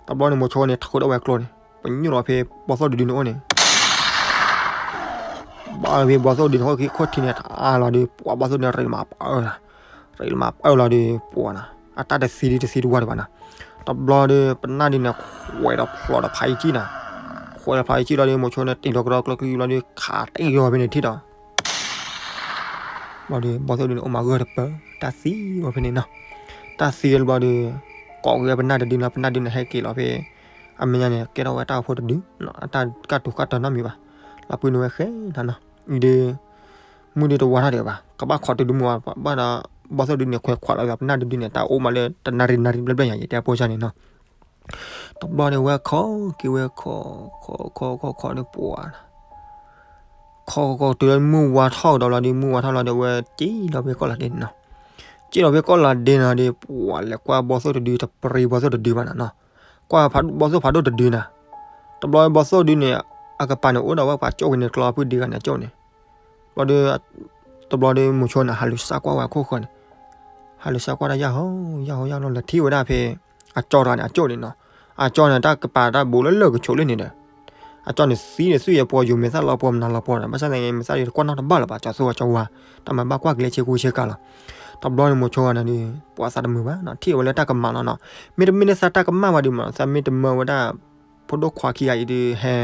တဘျီန့ၣ် မိၤဆိန့ၣ် ထုးထီၣ်ဝဲကျိန့ၣ် ပညိၣ်လီၤဖဲဘီသိၣ်တဒုန့ၣ်အိၣ်န့ၣ် အဝဲဘီၣ်သိၣ်ဒုန့ၣ် ဟိၣ်ခံခိၣ်ထံန့ၣ် တအါလီၤဒီး ပှၤဘီၣ်သိၣ်ဒုန့ၣ် ရ့လီၤမၤပၢၢ်လီၤ, ရ့လီၤမၤပၢၢ်လီၤဒီး ပှၤနီၤ အတၢ်တသံဒုတသံတဝါဒံးဘၣ်နီၤ. တဘျီဒီး ပနၢ်ဒုန့ၣ် ခွဲးဒီးဖျိးဒီးဖးအံၤကံၣ်နီၤ, ခွဲးဒီးဖးအံၤကံၣ်လီၤဒီး မိၤဆိန့ၣ် တ့ၢ်လီၤကဒီးကျၢၤကျံလီၤဒီး ခးတ့ၢ်လီၤဖဲန့ၣ်ထံၣ်ဒီး ဘျီဒီး ဘီၣ်သိၣ်ဒုန့ၣ် အိၣ်မၤဂၢၢ်တပၢၢ် တၢ်သံဝဲဖဲန့ၣ်နီၤ. တၢ်သံဝဲတဘျီဒီး ကိးက့ၤဝဲပနၢ်တဒုလီၤ, ပနၢ်ဒုန့ၣ် ဟဲက့ၤလီၤဖဲ အမဲာ်ညါန့ၣ် ကဲထီၣ်ဝဲတၢ်အိၣ်ဖှိၣ်တဒု, အတၢ်ကၢ်တူာ်ကၢ်တၢၤနီတမံၤဘၣ်, လီၤပှ့ၤန့ၢ်ဝဲဃဲနီၤနီၤ. အံၤဒီး မုၢ်ဒုတဝါထီၣ်ဒံးဘၣ်, ကဘၣ်ခိးတုၤဒုမုၢ်ဝါ, ဘၣ်ဒီး ဘီၣ်သိၣ်ဒုန့ၣ် ခွဲးခွးလီၤပနၢ်တဒုန့ၣ် တၢ်အိၣ်မးလၢတနၣ်ရံၣ်နၣ်ရံၣ်ဘျဲၣ်ဘျဲၣ်ညါ ယတဲအပိစၢ်န့ၣ်နီၤ. တဘျီန့ၣ် ဝဲခိးက့ၤဝဲခိး ခိးခိးခိးခိးန့ၣ်ပှၤ ခိးခိးတုၤလၢမုၢ်ဝါထီၣ်ကဒီးလီၤဒီး မုၢ်ဝါထီၣ်လီၤဒီး ဝဲစံၣ်လီၤဖဲကီၢ်လၤဒ့န့ၣ်နီၤ. စံၣ်လီၤဖဲကီၢ်လၤဒ့နီၤဒီး ပှၤလဲၤကွၢ်ဘီၣ်သိၣ်တဒု တပြံဘီၣ်သိၣ်တဒုဘၣ်နီၤနီၤ, ကွၢ်ဘီၣ်သိၣ်ဖးဒိၣ်တဒုနီၤ. တဘျီဘီၣ်သိၣ်ဒုန့ၣ် အကပၤန့ၣ် အိၣ်ဒီးဝဲပှၤကၠိၣ်က့ၤန့ၣ်ကျီဖုၣ်ဒံဂၤန့ၣ်အကၠိၣ်န့ၣ် ဘျီဒီး တဘျီဒီး မိၤဆိန့ၣ် ဟးလူၤစါကွၢ်ဝဲအခိၣ်ဃၢၤန့ၣ်, ဟးလူၤစါကွၢ်တၢ်ယၢ်ဟီယၢ်ဟီယၢ်လီၤ လဲၤထံၣ်ဝဲဒၣ်ဖဲ အကၠီတဂၤန့ၣ် အကၠိၣ်န့ၣ်နီၤ. အကၠီန့ၣ် တၢ်ကပၤတၢ်ဘိးလၢလၢာ်ကဆိးလၢန့ၣ်ဒီး အကၠီန့ၣ်သံန့ၣ် သွံၣ်ယဲပှီၤယိၤမဲာ်သၣ်လီၤပှီၤမနုၤလီၤပှီၤဒီး ဘၣ်ဆၣ်သနာ်က့ မဲာ်သၣ်ဒုတကွၢ်နီတဘၣ်လၢၤဘၣ် ကၠီသူအကၠီဝါ, တၢ်မၤဘၣ်ကွၢ်က့ၤလၢဆ့ကူဆ့ကၤလီၤ. တဘျီန့ၣ် မိၤဆိဂၤန့ၣ်ဒီး ပှၤသးတမုာ်ဘၣ်နီၤ ထံၣ်ဝဲလၢတၢ်ကမၣ်လီၤနီၤ. မ့တမ့ၢ်လၢသးတၢ်ကမၣ်ဘၣ်ဒီးမး သးမ့ၢ်တမၢဝဲဒၣ် ဖိဒိၣ်ခွါခံဂၤအံၤဒီး ဟဲ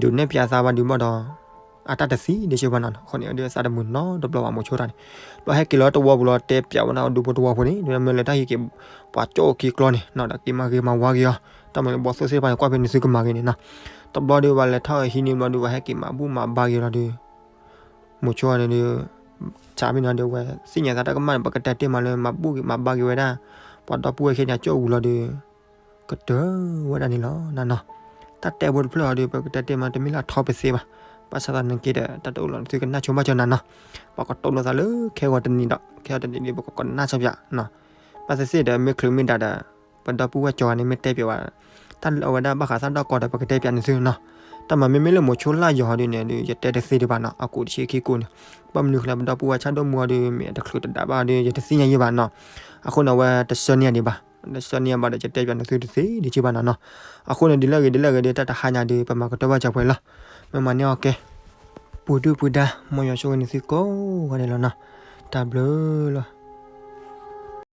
ဒုးနဲၣ်ဖျါသးဘၣ်ဒီးဘၣ်ဒီး အတၢ်တသံဒံးဆ့ဘၣ်နီၤ. အဃိန့ၣ်ဒီး သးတမုာ်နီတဘျီဘၣ် မိၤဆိတၢ်န့ၣ်. ဘျီဟဲက့ၤလီၤတဝီပူၤလီၤ တဲပၠးဝဲဒၣ်ဒူဖိတဝီဖိန့ၣ် ဒ်မ့ၢ်လၢတၢ်ဟံးက့ၤ ပှၤကၠိၣ်ခံကျီန့ၣ်နီၤ ဒီးက့ၤမၤဂ့ၤမၤဝါက့ၤအီၤ, တၢ်မၤလၢဘီၣ်သိၣ်သ့ၣ်တဖၣ်န့ၣ် ကွၢ်ဖဲန့ၣ်သုကမၤဂ့ၤန့ၣ်နီၤ. တဘျီဒီး ပှၤလဲၤထီၣ်ဟံးန့ၢ်ဘျီဒီး ပှၤဟဲက့ၤမၤဘူၣ်မၤဘါက့ၤလီၤဒီး မိၤဆိန့ၣ်ဒီး ဆါမ့ၢ်နီၤဒီး ဝဲသ့ၣ်ညါသးတၢ်ကမၣ်န့ၣ် ပကတဲတ့ၢ်မးလၢမၤဘူၣ်က့ၤမၤဘါက့ၤဝဲဒၣ် ပှၤဒီပုၢ်ဝဲၢ်ခံန့ၣ် အကၠိၣ်ဝံၤလီၤဒီး ကတၢၢ်ဝဲဒၣ်န့ၣ်လီၤနၤနီၤ. တၢ်တဲဖိတဖျၢၣ်အီၤဒီး ပကတဲတ့ၢ်မး တမ့ၢ်လၢအထီပသ့ဘၣ်. ဘၣ်ဆၣ်သနာ်က့ဒီး တၢ်တအိၣ်လီၤန့ၣ် သုကနၢ်ဆိဘၣ်ကၠီနၤနီၤ. ပှၤကတိၤလိာ်သးလၢခဲဂီၤတနံၤဒီး ခဲဂီၤတနံၤဒီး ပကကနၣ်ဆိပၠးနီၤ. ဘၣ်သ့ၣ်သ့ၣ်ဒီး မ့ၢ်ချုးမ့ၢ်ဒၣ်ဒီး ပဒီပုၢ်ဝဲၢ်ကၠီဂၤန့ၣ် မ့ၢ်တဲပၠးဝဲ တၢ်လၢအဝဲဒၣ်ဘၣ်ဃးသၣ်ဒီၣ်ကီဒီး ပကတဲပၠးန့ၢ်သုနီၤ. တၢ်မၤမ့မ့ၢ်လၢမိၤဆိလၢယီၤဟီဒုန့ၣ်ဒီး ယတဲတသ့ဒံးဘၣ်နီၤ. အကိးတဆံခံကိးန့ၣ် ဘၣ်မနုၤဃိလၢပဒီပုၢ်ဝဲၢ်ဆၣ်ဒိၣ်မူအီၤဒီး မ့ၢ်အတချုးတဒၣ်ဘၣ်ဒီး ယတသ့ၣ်ညါယံၤဘၣ်နီၤ. အဃိန့ၣ် အဝဲတဆၢန့ၢ်ဒံးဘၣ်, တဆၢန့ၢ်ဘၣ်ဒီး ယတဲပၠးန့ၢ်သုတသ့ဒံးက့ဘၣ်နီၤနီၤ. အဃိန့ၣ် ဒ်လဲၣ်ဂ့ၤဒ်လဲၣ်ဂ့ၤဒီး တၢ်တဟါညါဒီး ပမၤကတၢၢ်ဘၣ်စၢၤပှဲၤလီၤ. မ့ၢ်မၤန့ၢ်အီၤကဲ ပူၤဒုၣ်ပူၤဒါ မ်ယွၤဆိၣ်ဂ့ၤန့ၢ်သုကိးဂၤဒဲးလီၤနီၤ. တၢ်ဘျုးလီၤ.